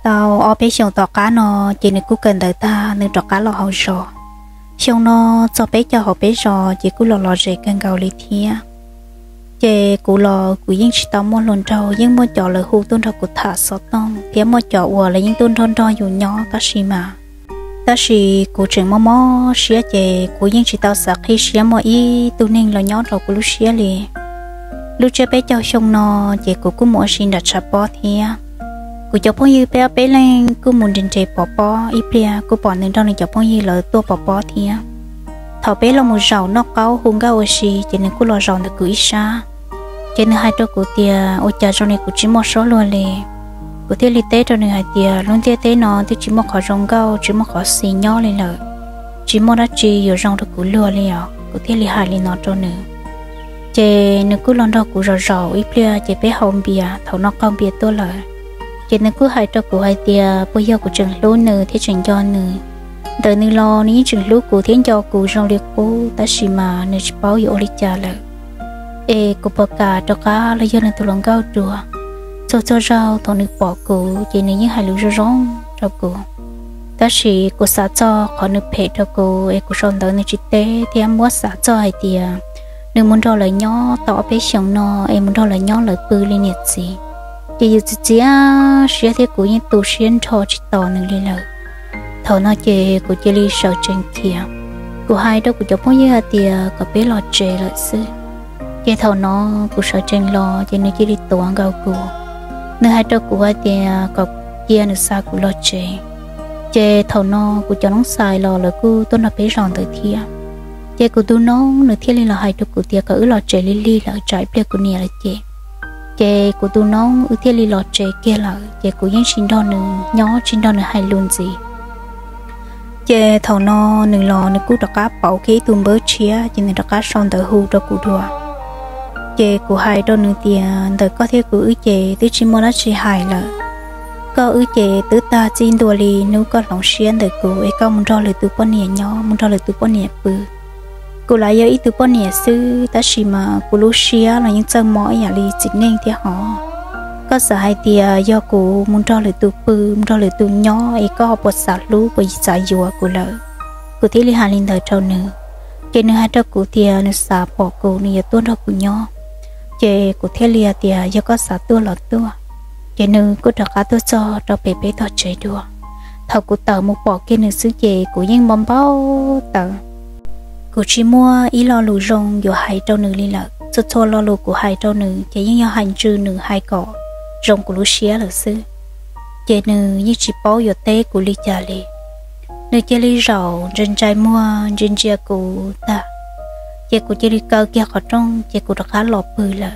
Tau ob peb xyoos tom qab no, ces nws kuj kawm ntawv tag nws rov qab los hauv zos. Xyoo no txog peb caug hauv peb zos ces kuj los lom zem kawg nkaus li thiab. Ces kuv los kuv yeej tsis tau muaj hluas nraug, yeej muaj cov lawv hu tuaj nrog kuv tham xov tooj thiab muaj cov uas lawv yeej tuaj nrog nrog yus nyob tab sis mas, tab sis kuv tseem mob mob siab ces kuv yeej tsis tau xav qhib siab muaj ib tug neeg los nyob rau kuv lub siab li. Lub tsiab peb caug xyoo no ces kuv kuj mus ua si nram tshav pob thiab. Kuv cov phooj ywg peb ob peb leeg kuj mus nres nres pov pob, ib pliag kuj pom nws nrog nws cov phooj ywg lawv tuaj pov pob thiab. Thaum peb los mus zaum noj qaub hu nkauj ua si ces nws kuj los zaum ntawm kuv ib sab. Ces nws hais rau kuv tias ua cas zoo li kuv tsis muaj suab luag li. Kuv thiaj li teb rau nws hais tias lub ntiaj teb no twb tsis muaj qhov zoo nkauj tsis muaj qhov xis nyob li lawm, tsis muaj dab tsi yuav zoo rau kuv luag li os. Kuv thiaj li hais li no rau nws. Ces nws kuj los nrog kuv zaum zaum ib pliag ces peb haus npias, thaum no qaug npias tuaj lawm. Ces nws kuj hais rau kuv hais tias puas yog kuv tseem hlub nws thiab tseem nco nws. Ntawm nws los nws yeej tseem hlub kuv thiab nco kuv zoo li qub tab sis mas nws tsis paub yuav ua li cas lawm. Es kuv puas kam rov qab los yog nws tus hluas nkauj dua? Txhua txhua zaug thaum nws pom kuv ces nws yeej hais lus zoo zoo rau kuv. Tab sis kuv xav txog qhov nws phem rau kuv es kuv sau ntawv nws tsis teb thiab muab xav txog hais tias nws mus nrog lawv nyob tau ob peb xyoos no es mus nrog lawv nyob lawv pw li niam txiv. Ces yus txiv txiav siab thiab kuv yeej tu siab nrho tsis tos nws li lawm. Thaum no ces kuv cia li sawv tsees khiav. Kuv hais rau kuv cov phooj ywg hais tias kom peb los tsev lawm xwb. Ces thaum no kuv sawv tsees los ces nws cia li tuav nkaus kuv. Nws hais rau kuv hais tias kom cia nws xa kuv los tsev. Ces thaum no kuv cov noob xais los lawv kuj tuaj nrog peb zaum ntawd thiab. Ces kuv tus noob nws thiaj li los hais rau kuv tias kom wb los tsev lig lig lawm tsam ib pliag kuv niam lawv cem. Ces kuv tus noob wb thiaj li los tsev kiag lawm ces kuv yeej tsis nrog nws nyob tsis nrog nws hais lus ntxiv. Ces thaum no nws los nws kuj rov qab pauv kiag ib tug npawb tshiab ces nws rov qab sau ntawv hu rau kuv dua. Ces kuv hais rau nws tias ntawm koj thiab kuv wb ces twb tsis muaj dab tsi hais lawm. Koj wb ces twb tag txij ntua li hnub koj hloov siab ntawm kuv es koj mus nrog lwm tus poj niam nyob mus nrog lwm tus poj niam pw. Kuv lam yog ib tug poj niam xwb tab sis mas kuv lub siab los yeej txawj mob ib yam li txiv neej thiab hos. Koj xav hais tias yog kuv mus nrog lwm tus pw mus nrog lwm tus nyob es koj ho puas xav hlub puas xav yuav kuv lawm. Kuv thiaj li hais li ntawd rau nws. Ces nws hais rau kuv tias nws xav pom kuv nws yuav tuaj nrog kuv nyob. Ces kuv thiaj li hais tias yog koj xav tuaj los tuaj. Ces nws kuj rov qab tuaj txog rau pem peb tog tsev dua. Thaum kuv tawm mus pom kiag nws xwb ces kuv yeej npau npau taws. Kuv tsis muaj ib lo lus zoo yuav hais rau nws li lawm, txhua txhua lo lus kuv hais rau nws ces yeej yog hais ntsws nws hais kom zoo kuv lub siab lawm xwb. Ces nws yeej tsis paub yuav teb kuv li cas li. Nws cia li zaum ntsais ntsais muag ntsia ntsia kuv tag, ces kuv cia li kaw kiag qhov rooj ces kuv rov qab los pw lawm.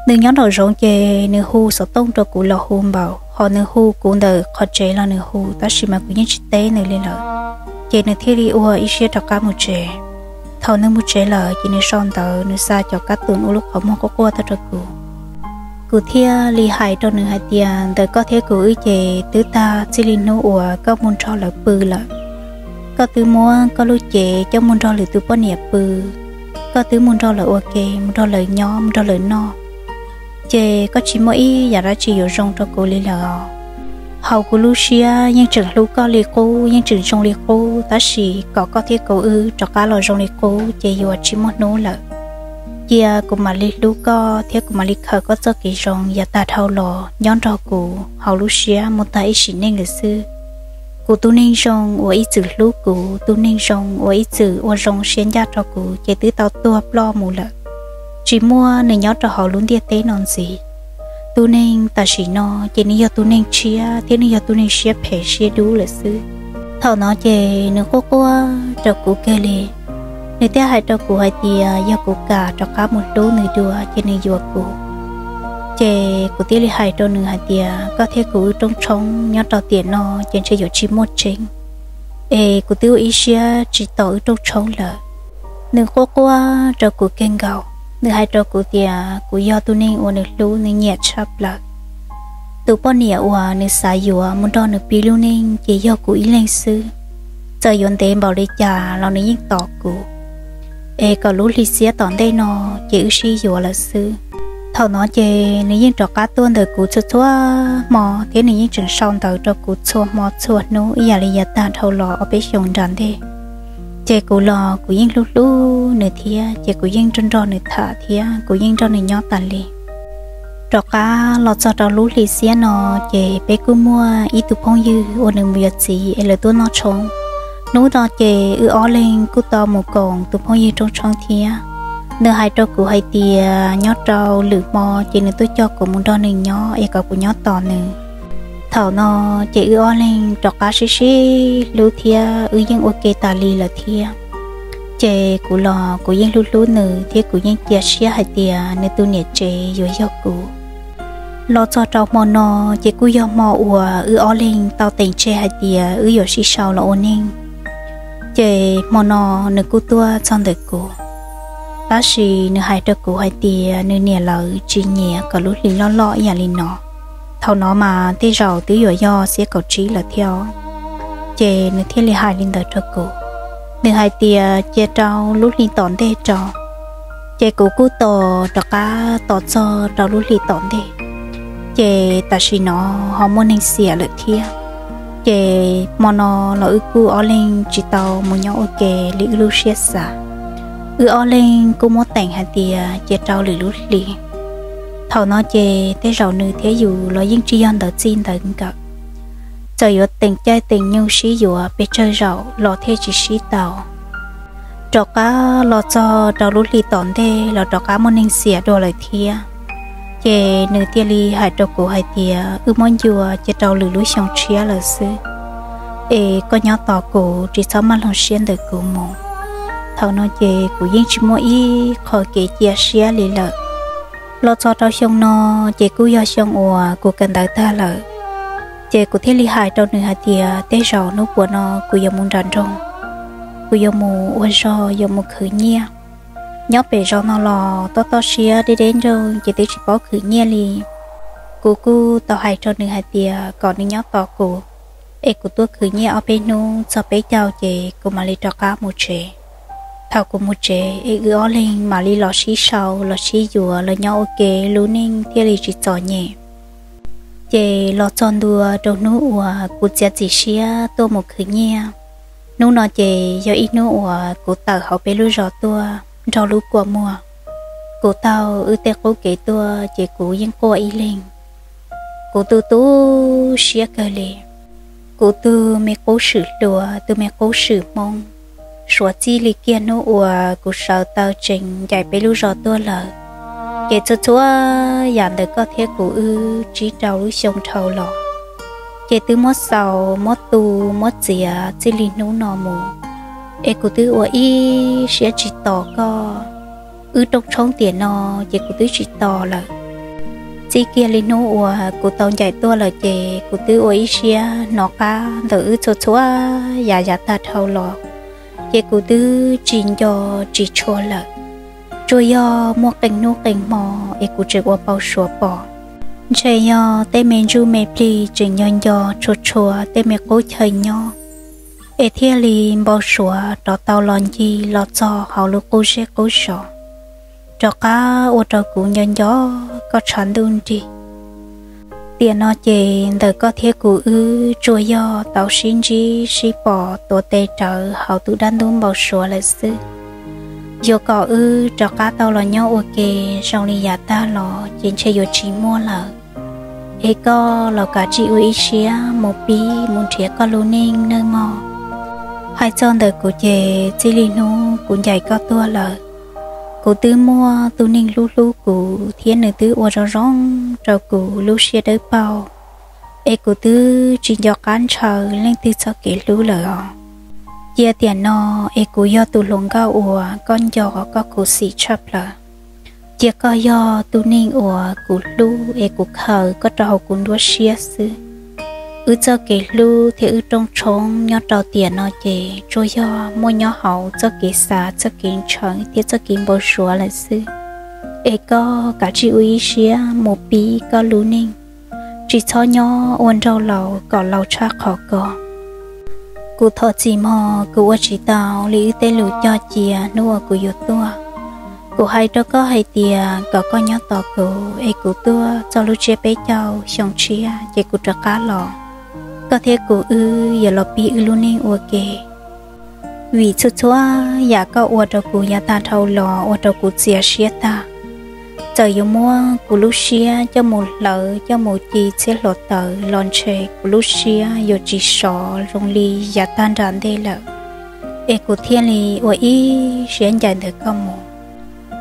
Nws nyob nraum zoov ces nws hu xov tooj rau kuv los hu npaum, ho nws hu kuv ntawm qhov tsev los nws hu tab sis mas kuv yeej tsis teb nws li lawm. Ces nws thiaj li ua ib siab rov qab mus tsev. Thaum nws mus tsev lawm ces nws sau ntawv nws xa cov kab tus ua lub qhov muag quaj quaj tuaj rau kuv. Kuv thiaj li hais rau nws hais tias ntawm koj thiab kuv wb ces twb tag txij li hnub uas koj mus nrog lawv pw lawm. Koj twb muab koj lub cev coj mus nrog lwm tus poj niam pw, koj twb mus nrog lawv ua ke mus nrog lawv nyob mus nrog lawv noj, ces koj tsis muaj ib yam dab tsi yuav zoo rau kuv li lawm os. Hauv kuv lub siab yeej tseem hlub koj li qub yeej tseem zoo li qub tab sis kom koj thiab kuv wb rov qab los zoo li qub ces yuav tsis muaj hnub lawm. Cia kuv mam li hlub koj thiab kuv mam li khaws koj txoj kev zoo yav tag dhau los nyob nrog kuv hauv lub siab mus tag ib sim neej lawm xwb. Kuv tus neeg zoo uas ib txwm hlub kuv, tus neeg zoo uas ib txwm ua zoo siab ncaj rau kuv ces twb tau tuag ploj mus lawm, tsis muaj nws nyob rau hauv lub ntiaj teb no ntxiv. Tus neeg tam sim no ces nws yog tus neeg tshiab thiab nws yog tus neeg siab phem siab dub lawm xwb. Thaum no ces nws quaj quaj rau kuv kiag li. Nws thiaj hais rau kuv hais tias yog kuv kam rov qab mus hlub nws dua ces nws yuav kuv. Ces kuv thiaj li hais rau nws hais tias koj thiab kuv wb rooj tshoob nyob rau tiam no ces ntshe yuav tsis muaj tseeb, es kuv twb ua ib siab tsis tos wb rooj tshoob lawm. Nws quaj quaj rau kuv kawg nkaus, nws hais rau kuv tias kuv yog tus neeg uas nws hlub nws nyiam tshaj plaws. Tus poj niam uas nws xav yuav mus nrog nws pib lub neej ces yog kuv ib leeg xwb. Txawm yuav ntev npaum li cas los nws yeej tos kuv, es kom lub hli xiab tom ntej no ces wb sib yuav lawm xwb. Thaum no ces nws yeej rov qab tuaj ntawm kuv txhua txhua hmo thiab nws yeej tseem sau ntawv rau kuv txhua hmo txhua hnub ib yam li yav tag dhau los ob peb xyoos nram ntej. Ces kuv los kuv yeej hlub hlub nws thiab ces kuv yeej nrog nrog nws tham thiab kuv yeej nrog nws nyob tas li. Rov qab los txog rau lub hli xiab no ces peb kuj muaj ib tug phooj ywg uas nws mus yuav txiv es lawv tuaj noj tshoob. Hnub no ces wb ob leeg kuj tau mus koom tus phooj ywg rooj tshoob thiab. Nws hais rau kuv hais tias nyob rau lwm hmo ces nws tuaj coj kuv mus nrog nws nyob es kom kuv nyob tos nws. Thaum no ces wb ob leeg rov qab sib sib hlub thiab wb yeej ua ke tas li lawm thiab. Ces kuv los kuv yeej hlub hlub nws thiab kuv yeej cia siab hais tias nws tus niam tsev yuav yog kuv. Los txog rau hmo no ces kuj yog hmo uas wb ob leeg tau teem tseg hais tias wb yuav sib sau los ua neej. Ces hmo no nws kuj tuaj txog ntawm kuv, tab sis nws hais rau kuv hais tias nws niam lawv tsis nyiam kom lub hli loj loj ib yam li no. Thaum no mas tej zaum twb yuav yog xiab kaum tsib lawm thiab os. Ces nws thiaj li hais li ntawd rau kuv. Nws hais tias cia rau lub hli tom ntej tso. Ces kuv kuj tos rov qab tos txog rau lub hli tom ntej. Ces tam sim no ho muaj neeg xiam lawm thiab. Ces hmo no los wb kuj ob leeg tsis tau mus nyob ua ke li wb lub siab xav. Wb ob leeg kuj muab teem hais tias cia rau lwm lub hli. Thaum no ces tej zaum nws thiab yus los yeej tsis yog ntawv txij ntawv nkawm. Txawm yuav teem caij teem nyoog sib yuav pes tsawg zaum los thiaj tsis sib tau. Rov qab los txog rau lub hli tom ntej los rov qab muaj neeg xiam dua lawm thiab. Ces nws thiaj li hais rau kuv hais tias wb muab ncua cia rau lwm lub xyoo tshiab lawm xwb, es koj nyob tos kuv tsis txhob maj hloov siab ntawm kuv mus. Thaum no ces kuv yeej tsis muaj ib qho kev cia siab li lawm. Los txog rau xyoo no ces kuj yog xyoo uas kuv kawm ntawv tag lawm. Ces kuv thiaj li hais rau nws hais tias tej zaum hnub puas no kuv yuav mus nram nroog, kuv yuav mus ua zog yuav mus khwv nyiaj. Nyob pem zos no los toj toj siab deb deb nroog ces twb tsis paub khwv nyiaj li. Kuv kuj tau hais rau nws hais tias kom nws nyob tos kuv, es kuv tuaj khwv nyiaj ob peb hnub txog peb caug ces kuv mam li rov qab mus tsev. Thaum kuv mus tsev es wb ob leeg mam li los sib sau los sib yuav los nyob ua ke lub neej thiaj li tsis txom nyem. Ces los txog ntua rau hnub uas kuv txiav txim siab tuaj mus khwv nyiaj. Hnub no ces yog ib hnub uas kuv tawm hauv peb lub zos tuaj nrog lub kua muag. Kuv taug wb tej qub kev tuaj ces kuv yeej quaj ib leeg. Kuv tu tu siab kawg li. Kuv tus me qub swm hluas, tus me qub swm Hmoob, suav txij li kiag hnub uas kuv sawv taw tseem ncaim peb lub zos tuaj lawm, ces txhua txhua yam ntawm koj thiab kuv wb tsib rau lub xyoo dhau los, ces twb muab xaus muab tu muab txiav txij li hnub no mus, es kuv twb ua ib siab tsis tos koj. Wb rooj tshoob tiam no ces kuv twb tsis tos lawm. Txij kiag li hnub uas kuv tau ncaim tuaj lawm ces kuv twb ua ib siab hnov qab ntawm wb txhua txhua yam yav tag dhau los, ces kuv twb tsis nco tsis tshua lawm. Tsuas yog muaj qee hnub qee hmo es kuv tseem ua npau suav pom, ntshe yog tej me ntsuj me plig tseem nco nco tshua tshua tej me qub chaw nyob, es thiaj li npau suav rov tau los ncig los txog hauv lub qub zej qub zos, rov qab ua rau kuv nco nco koj tshav ntuj nrig. Tiam no ces ntawm koj thiab kuv wb tsuas yog tau sib ntsib sib pom tuav tes rawv hauv tus dab ntub npau suav lawm xwb. Yuav kom wb rov qab tau los nyob ua ke zoo li yav tag los ces ntshe yuav tsis muaj lawm. Es koj los kav tsij ua ib siab mus pib mus nrhiav koj lub neej nawb mog. Hais txog ntawm kuv ces txij li hnub kuv ncaim koj tuaj lawm, kuv twb muaj tus neeg hlub hlub kuv thiab nws twb ua zoo zoo rau kuv lub siab dawb paug, es kuv twb tsis nco qab ntshaw leej twg txoj kev hlub lawm os. Cia tiam no es kuv yog tus hluas nkauj uas koj nco koj khuv xim tshaj plaws. Cia koj yog tus neeg uas kuv hlub es kuv khaws koj rau hauv kuv nruab siab xwb. Wb txoj kev hlub thiab wb rooj tshoob nyob rau tiam no ces tsuas yog muaj nyob hauv txoj kev xav txoj kev ntshaw thiab txoj kev npau suav lawm xwb. Es koj kav tsij ua ib siab mus pib koj lub neej, tsis txhob nyob ua nraug laus kom laus tshaj qhov ko. Kuv thov txim mog, kuv ua tsis tau li wb tej lus cog cia hnub uas kuv yuav tuaj. Kuv hais rau koj hais tias kom koj nyob tos kuv es kuv tuaj txog lub tsiab peb caug xyoo tshiab ces kuv rov qab los, koj thiab kuv wb yuav los pib wb lub neej ua ke. Vim txhua txhua yam koj ua rau kuv yav tag dhau los ua rau kuv txias siab tag. Txawm yuav muab kuv lub siab coj mus hlawv coj mus ci txhiab hluav taws los ntshe kuv lub siab yuav tsis sov zoo li yav tag nram ntej lawm, es kuv thiaj li ua ib siab ncaim ntawm koj mus.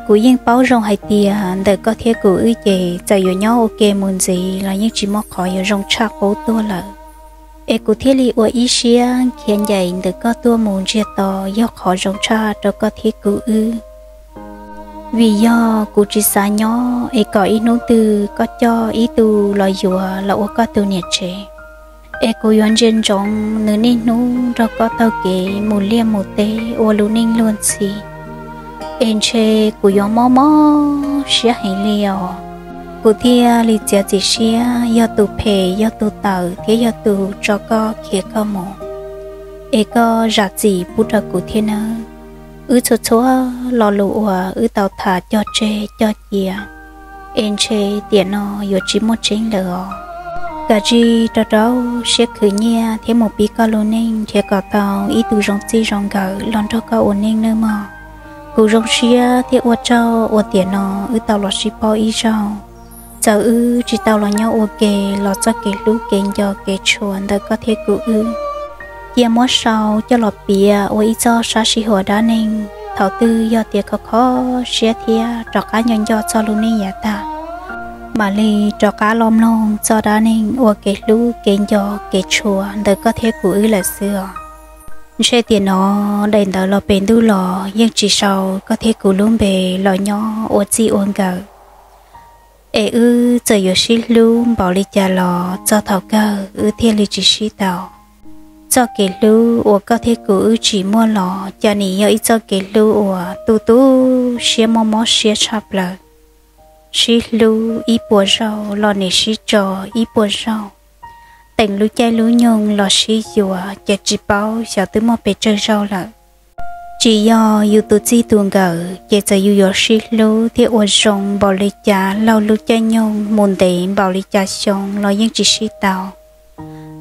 Kuv yeej paub zoo hais tias ntawm koj thiab kuv wb ces txawm yuav nyob ua ke mus ntxiv los yeej tsis muaj qhov yuav zoo tshaj qub tuaj lawm, es kuv thiaj li ua ib siab khiav ncaim ntawm koj tuaj mus ntsiag to yog qhov zoo tshaj rau koj thiab kuv wb. Vim yog kuv tsis xav nyob es kom ib hnub twg koj coj ib tug los yuav los ua koj tus niam tsev, es kuv yuav ntsia ntsoov nws niaj hnub nrog koj taug kev mus liaj mus teb ua lub neej luag ntxhi, es ntshe kuv yuav mob mob siab heev li os. Kuv thiaj li txiav txim siab yog tus phem yog tus tawm thiab yog tus tso koj khiav koj mus, es koj zam txim pub rau kuv thiab nawb. Wb txhua txhua lo lus uas wb tau tham cog tseg cog cia, es ntshe tiam no yuav tsis muaj tseeb lawm os. Kav tsij rau rau siab khwv nyiaj thiab mus pib koj lub neej nrhiav kom tau ib tug zoo txij zoo nkawm los nrog koj ua neej nawb mog. Kuv zoo siab thiab ua tsaug uas tiam no wb tau los sib paub ib zaug. Txawm wb tsis tau los nyob ua ke los txoj kev hlub kev nco kev tshua ntawm koj thiab kuv wb, cia muab sau coj los piav ua ib txoj sab sij huam dab neeg. Thaum twg yog tias kho kho siab thiab rov qab nco nco txog lub neej yav tag, mam li rov qab los mloog txoj dab neeg ua kev hlub kev nco kev tshua ntawm koj thiab kuv wb lawm xwb os. Ntshe tiam no daim ntawv los pem ntuj los yeej tsis sau koj thiab kuv lub npe los nyob ua txij ua nkawm. Es wb txawm yuav sib hlub npaum li cas los txog thaum kawg wb thiaj li tsis sib tau. Txoj kev hlub uas koj thiab kuv wb tsim muaj los cas nim yog ib txoj kev hlub uas tu tu siab mob mob siab tshaj plaws. Sib hlub ib puas zaug los nim sib tso ib puas zaug. Teem lub caij lub nyoog los sib yuav ces tsis paub xyov twb muaj pes tsawg zaug lawm. Tsis yog yus tus txij tus nkawm ces txawm yus yuav sib hlub thiab ua zoo npaum li cas laug lub caij nyoog mus ntev npaum li cas xyoo los yeej tsis sib tau.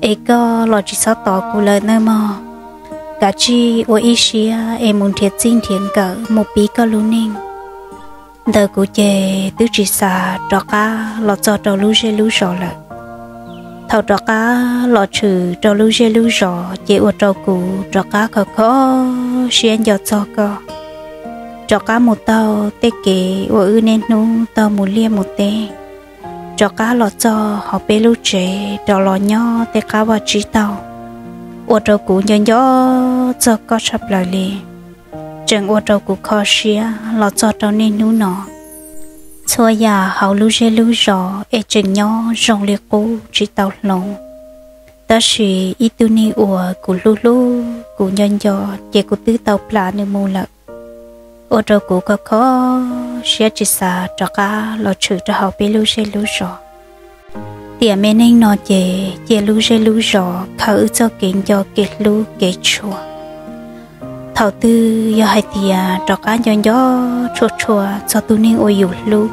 Es koj los tsis txhob tos kuv lawm nawb mog. Kav tsij ua ib siab es mus nrhiav txij nrhiav nkawm mus pib koj lub neej. Ntawm kuv ces twb tsis xav rov qab los txog rau lub zej lub zos lawm. Thaum rov qab los tshwm rau lub zej lub zos ces ua rau kuv rov qab kho kho siab nco txog koj. Rov qab mus taug tej kev uas wb niaj hnub taug mus liaj mus teb, rov qab los txog hauv peb lub tsev rov los nyob tej qab vaj tsib taug, ua rau kuv nco nco txog koj tshaj plaws li. Tseem ua rau kuv kho siab los txog rau niaj hnub no. Txhua yam hauv lub zej lub zos es tseem nyob zoo li qub tsis tau hloov. Tab sis ib tug neeg uas kuv hlub hlub kuv nco nco ces kuv twb tau plam nws mus lawm, ua rau kuv kho kho siab tsis xav rov qab los tshwm rau hauv peb lub zej lub zos. Tiam me neej no ces cia lub zej lub zos khaws wb txoj kev nco kev hlub kev tshua. Thaum twg yog hais tias rov qab nco nco tshua tshua txog tus neeg uas yus hlub,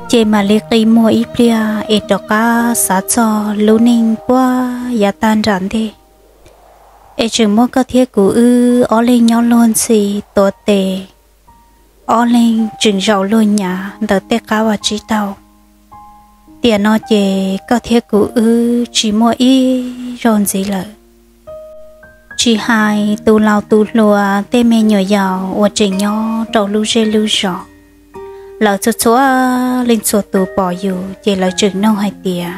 ces mam li qi muag ib pliag es rov qab xav txog lub neej puag yav tag nram ntej. Es tseem muab koj thiab kuv wb ob leeg nyob luag ntxhi tuav tes, ob leeg tseem zaum luag nyav ntawm tej qab vaj tsib taug. Tiam no ces koj thiab kuv wb tsis muaj ib zaug ntxiv lawm. Tsis hais tus laus tus hluas tej me nyuam yaus uas tseem nyob rau lub zej lub zos, lawv txhua txhua leej txhua tus pom yus ces lawv tseem nug hais tias,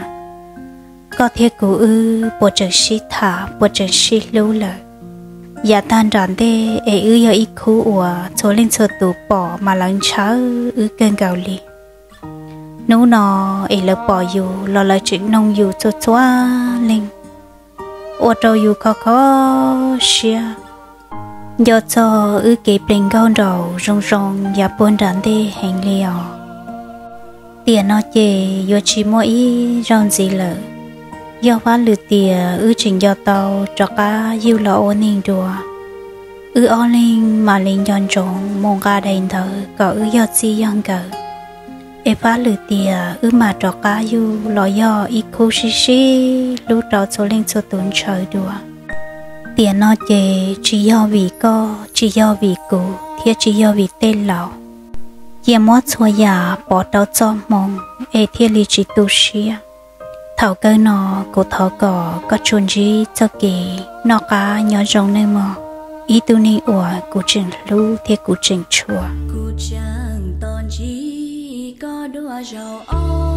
koj thiab kuv wb puas tseem sib tham puas tseem sib hlub lawm? Yav tag nram ntej es wb yog ib khub uas txhua leej txhua tus pom mas lawv ntshaw wb kawg nkaus li. Hnub no es lawv pom yus los lawv tseem nug yus txhua txhua leej, ua rau yus kho kho siab, nco txog wb kev plig nkauj nraug zoo zoo yav puag nram ntej heev li os. Tiam no ces yuav tsis muaj ib zaug ntxiv lawm. Yog fab lwm tiam wb tseem nco tau rov qab yug los ua neeg dua, wb ob leeg mam li nco ntsoov mus nqa daim ntawv kom wb yog txij yog nkawm, es fab lwm tiam wb mam rov qab yug los yog ib khub sib sib hlub rau txhua leej txhua tus ntshaw dua. Tiam no ces tsis yog vim koj, tsis yog vim kuv, thiab tsis yog vim tej laus. Cia muab txhua yam pov rau txoj hmoo es thiaj li tsis tu siab. Thaum kawg no kuv thov kom koj tsuas ntsib txoj kev noj qab nyob zoo nawb mog, ib tug neeg uas kuv tseem hlub thiab kuv tseem tshua. Kuv tseem tos ntsib koj dua zaum ob.